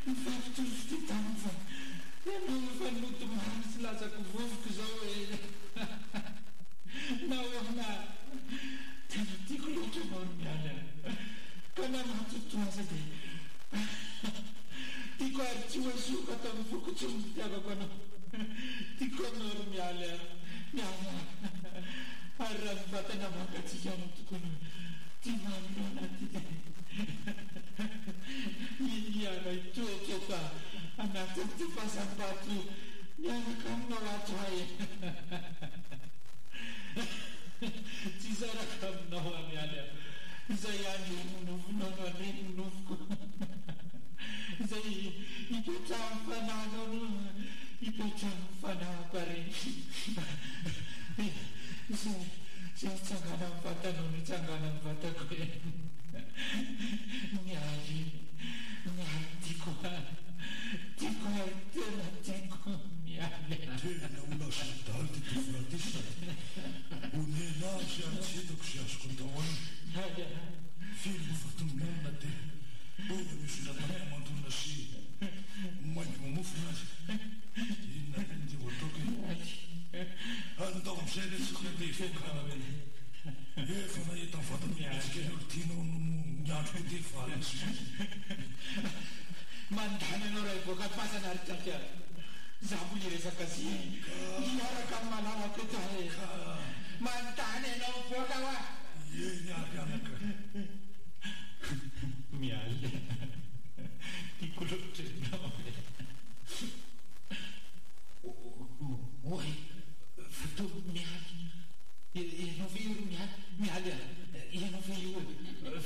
nifampitory fitia taminy fa ianao efa nodimandry sy latsako vovoka izao e! Nahoana? Tena tiako loatra ianao ry Mialy a! Ka na matotoa aza dia tiako ary tsy ho esoriko ato amin'ny foko intsony ny fitiavako anao. Tiako ianao ry Mialy a! Mialy a! Ary raha ny vatana mangatsiakanao tokoa no tia manoloana aty dia iniana hitoetra eto anatin'ity fasam-paty miaraka aminao ato aho e! Tsy hisaraka aminao aho Mialy a! Izay handre ny nofinao no handre ny nofiko. Izay hipetrahan'ny fanahinao no hipetrahan'ny fanahiko ary izay izay hitsanganan'ny vatanao no hitsanganan'ny vatako e. Mialy, mialy tiako a, tiako ary tena tiako mialy a. Tena ho lasa adala ity tovolahy ity sady onena azy ary tsy hitako izay azoko atao aminy. Firy no fatin'ny olona dia mbola misondra tany amandona sy maingo mamofona aza. Inona re no dia ho ataoko e? Andao amin'izay re tsika andeha hivoaka e! Efa nahita ny vatana mihetsika ny olon-tianao no ny andro koa dia efa alina sy maizina. Mandany anao raha hivoaka fasana ry Jaky a! Za mbola hiresaka sy hiaraka amin'ny malalako eto aho e! Mandany anao mivoaka hoa! Eny ary anaka. Mialy a! Tiako loatra ianao e! Oay! Fa toa Mialy! Ianao ve io ry Mialy? Mialy a! Ianao ve io e?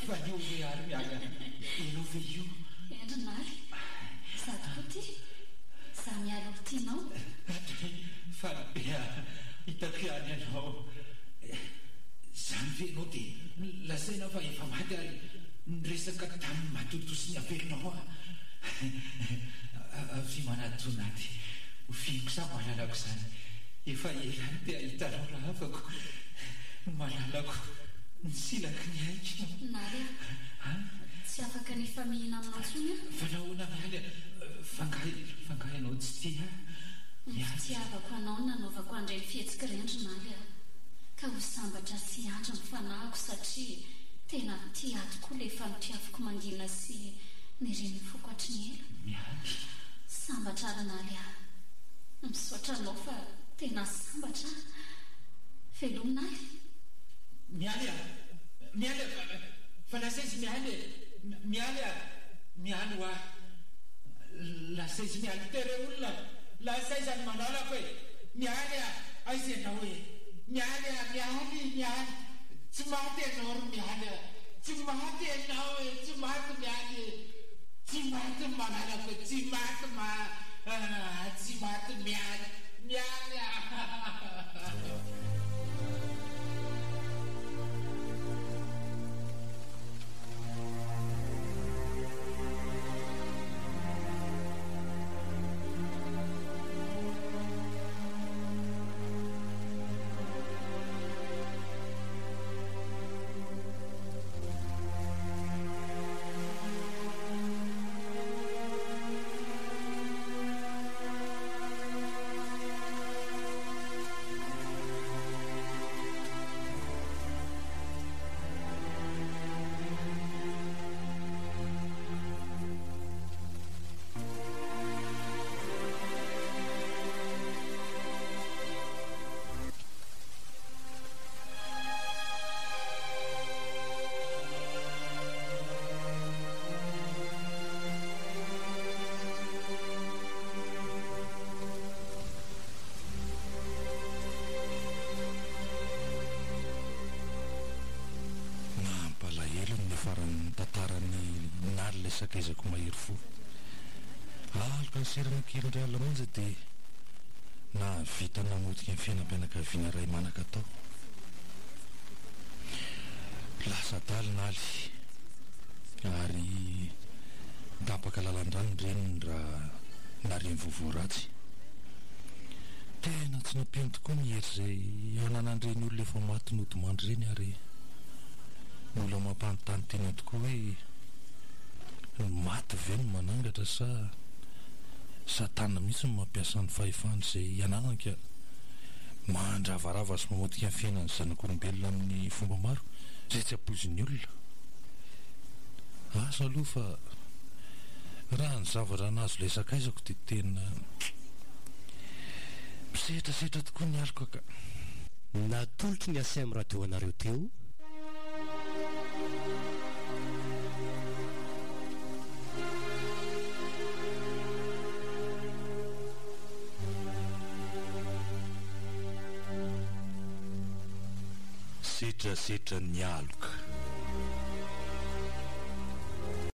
Fa io ve ary Mialy a? Ianao ve io? Eny ry Nary! Za tokoa ity! Za Mialy olon-tianao! Faly be aho hitako ihany ianao. Izany ve ianao dia lazaina fa efa maty ary niresaka tamin'ny matotoa sy ny avelinao aho? Avia manatona aty. Ho fihiniko sa malalako izany? Efa ela no te hahita anao rahavako. Malalako, ny silaky ny aiko. Nary a! Tsy afaka ny hifamihina aminao intsony aho. Fa nahoana Mialy a? Fa angaha, fa angaha ianao. ianao tsy tia ahy? Ny fitiavako anao no nanaovako an'ireny fihetsika ireny ry Naly a! Ka ho sambatra sy hiandry ny fanahiko satria tena tia ahy tokoa ilay efa notiaviko mangina sy nirian'ny foko hatry ny ela. Mialy. Sambatra aho ry Naly a! Misaotra anao fa tena sambatra aho. Veloma Naly. Mialy a! Mialy a! Fa lasa izy Mialy e! Mialy a! Mialy hoa! Lasa izy Mialy tere olona! Lasa aiza ny malalako e! Mialy a! Aiza ianao e! Mialy a! Mialy! Mialy! Tsy maty ianao ry Mialy a! Tsy maty ianao e! Tsy maty Mialy e! Tsy maty ny malalako e! Tsy maty ma ah! Tsy maty Mialy! Mialy a! Nampalahelo ny niafaran'ny tantaran'i Nary ilay sakaizako mahery fo. Aloka ny serana kely indray alina monja dia nahavita namotika ny fiainam-pianakaviana iray manan-katao. Lasa adala Naly ary tapaka lalan-drano ny reniny raha nariany vaovao ratsy. Tena tsy nampino tokoa ny hery izay ananan'ireny olona efa maty nodimandry ireny ary mbola mampanontany tena tokoa hoe ny maty ve no manangatra sa satana mihitsy no mampiasa ny fahefany izay ananany ka mandravarava sy mamotika ny fiainan'ny zanak'olombelona amin'ny fomba maro izay tsy ampoizin'ny olona. Asa aloha fa raha ny zavatra nahazo ilay sakaizako dia tena misetrasetra tokoa ny aloka ka. Natolotry ny ACM Radio anareo teo. Setrasetra ny aloka.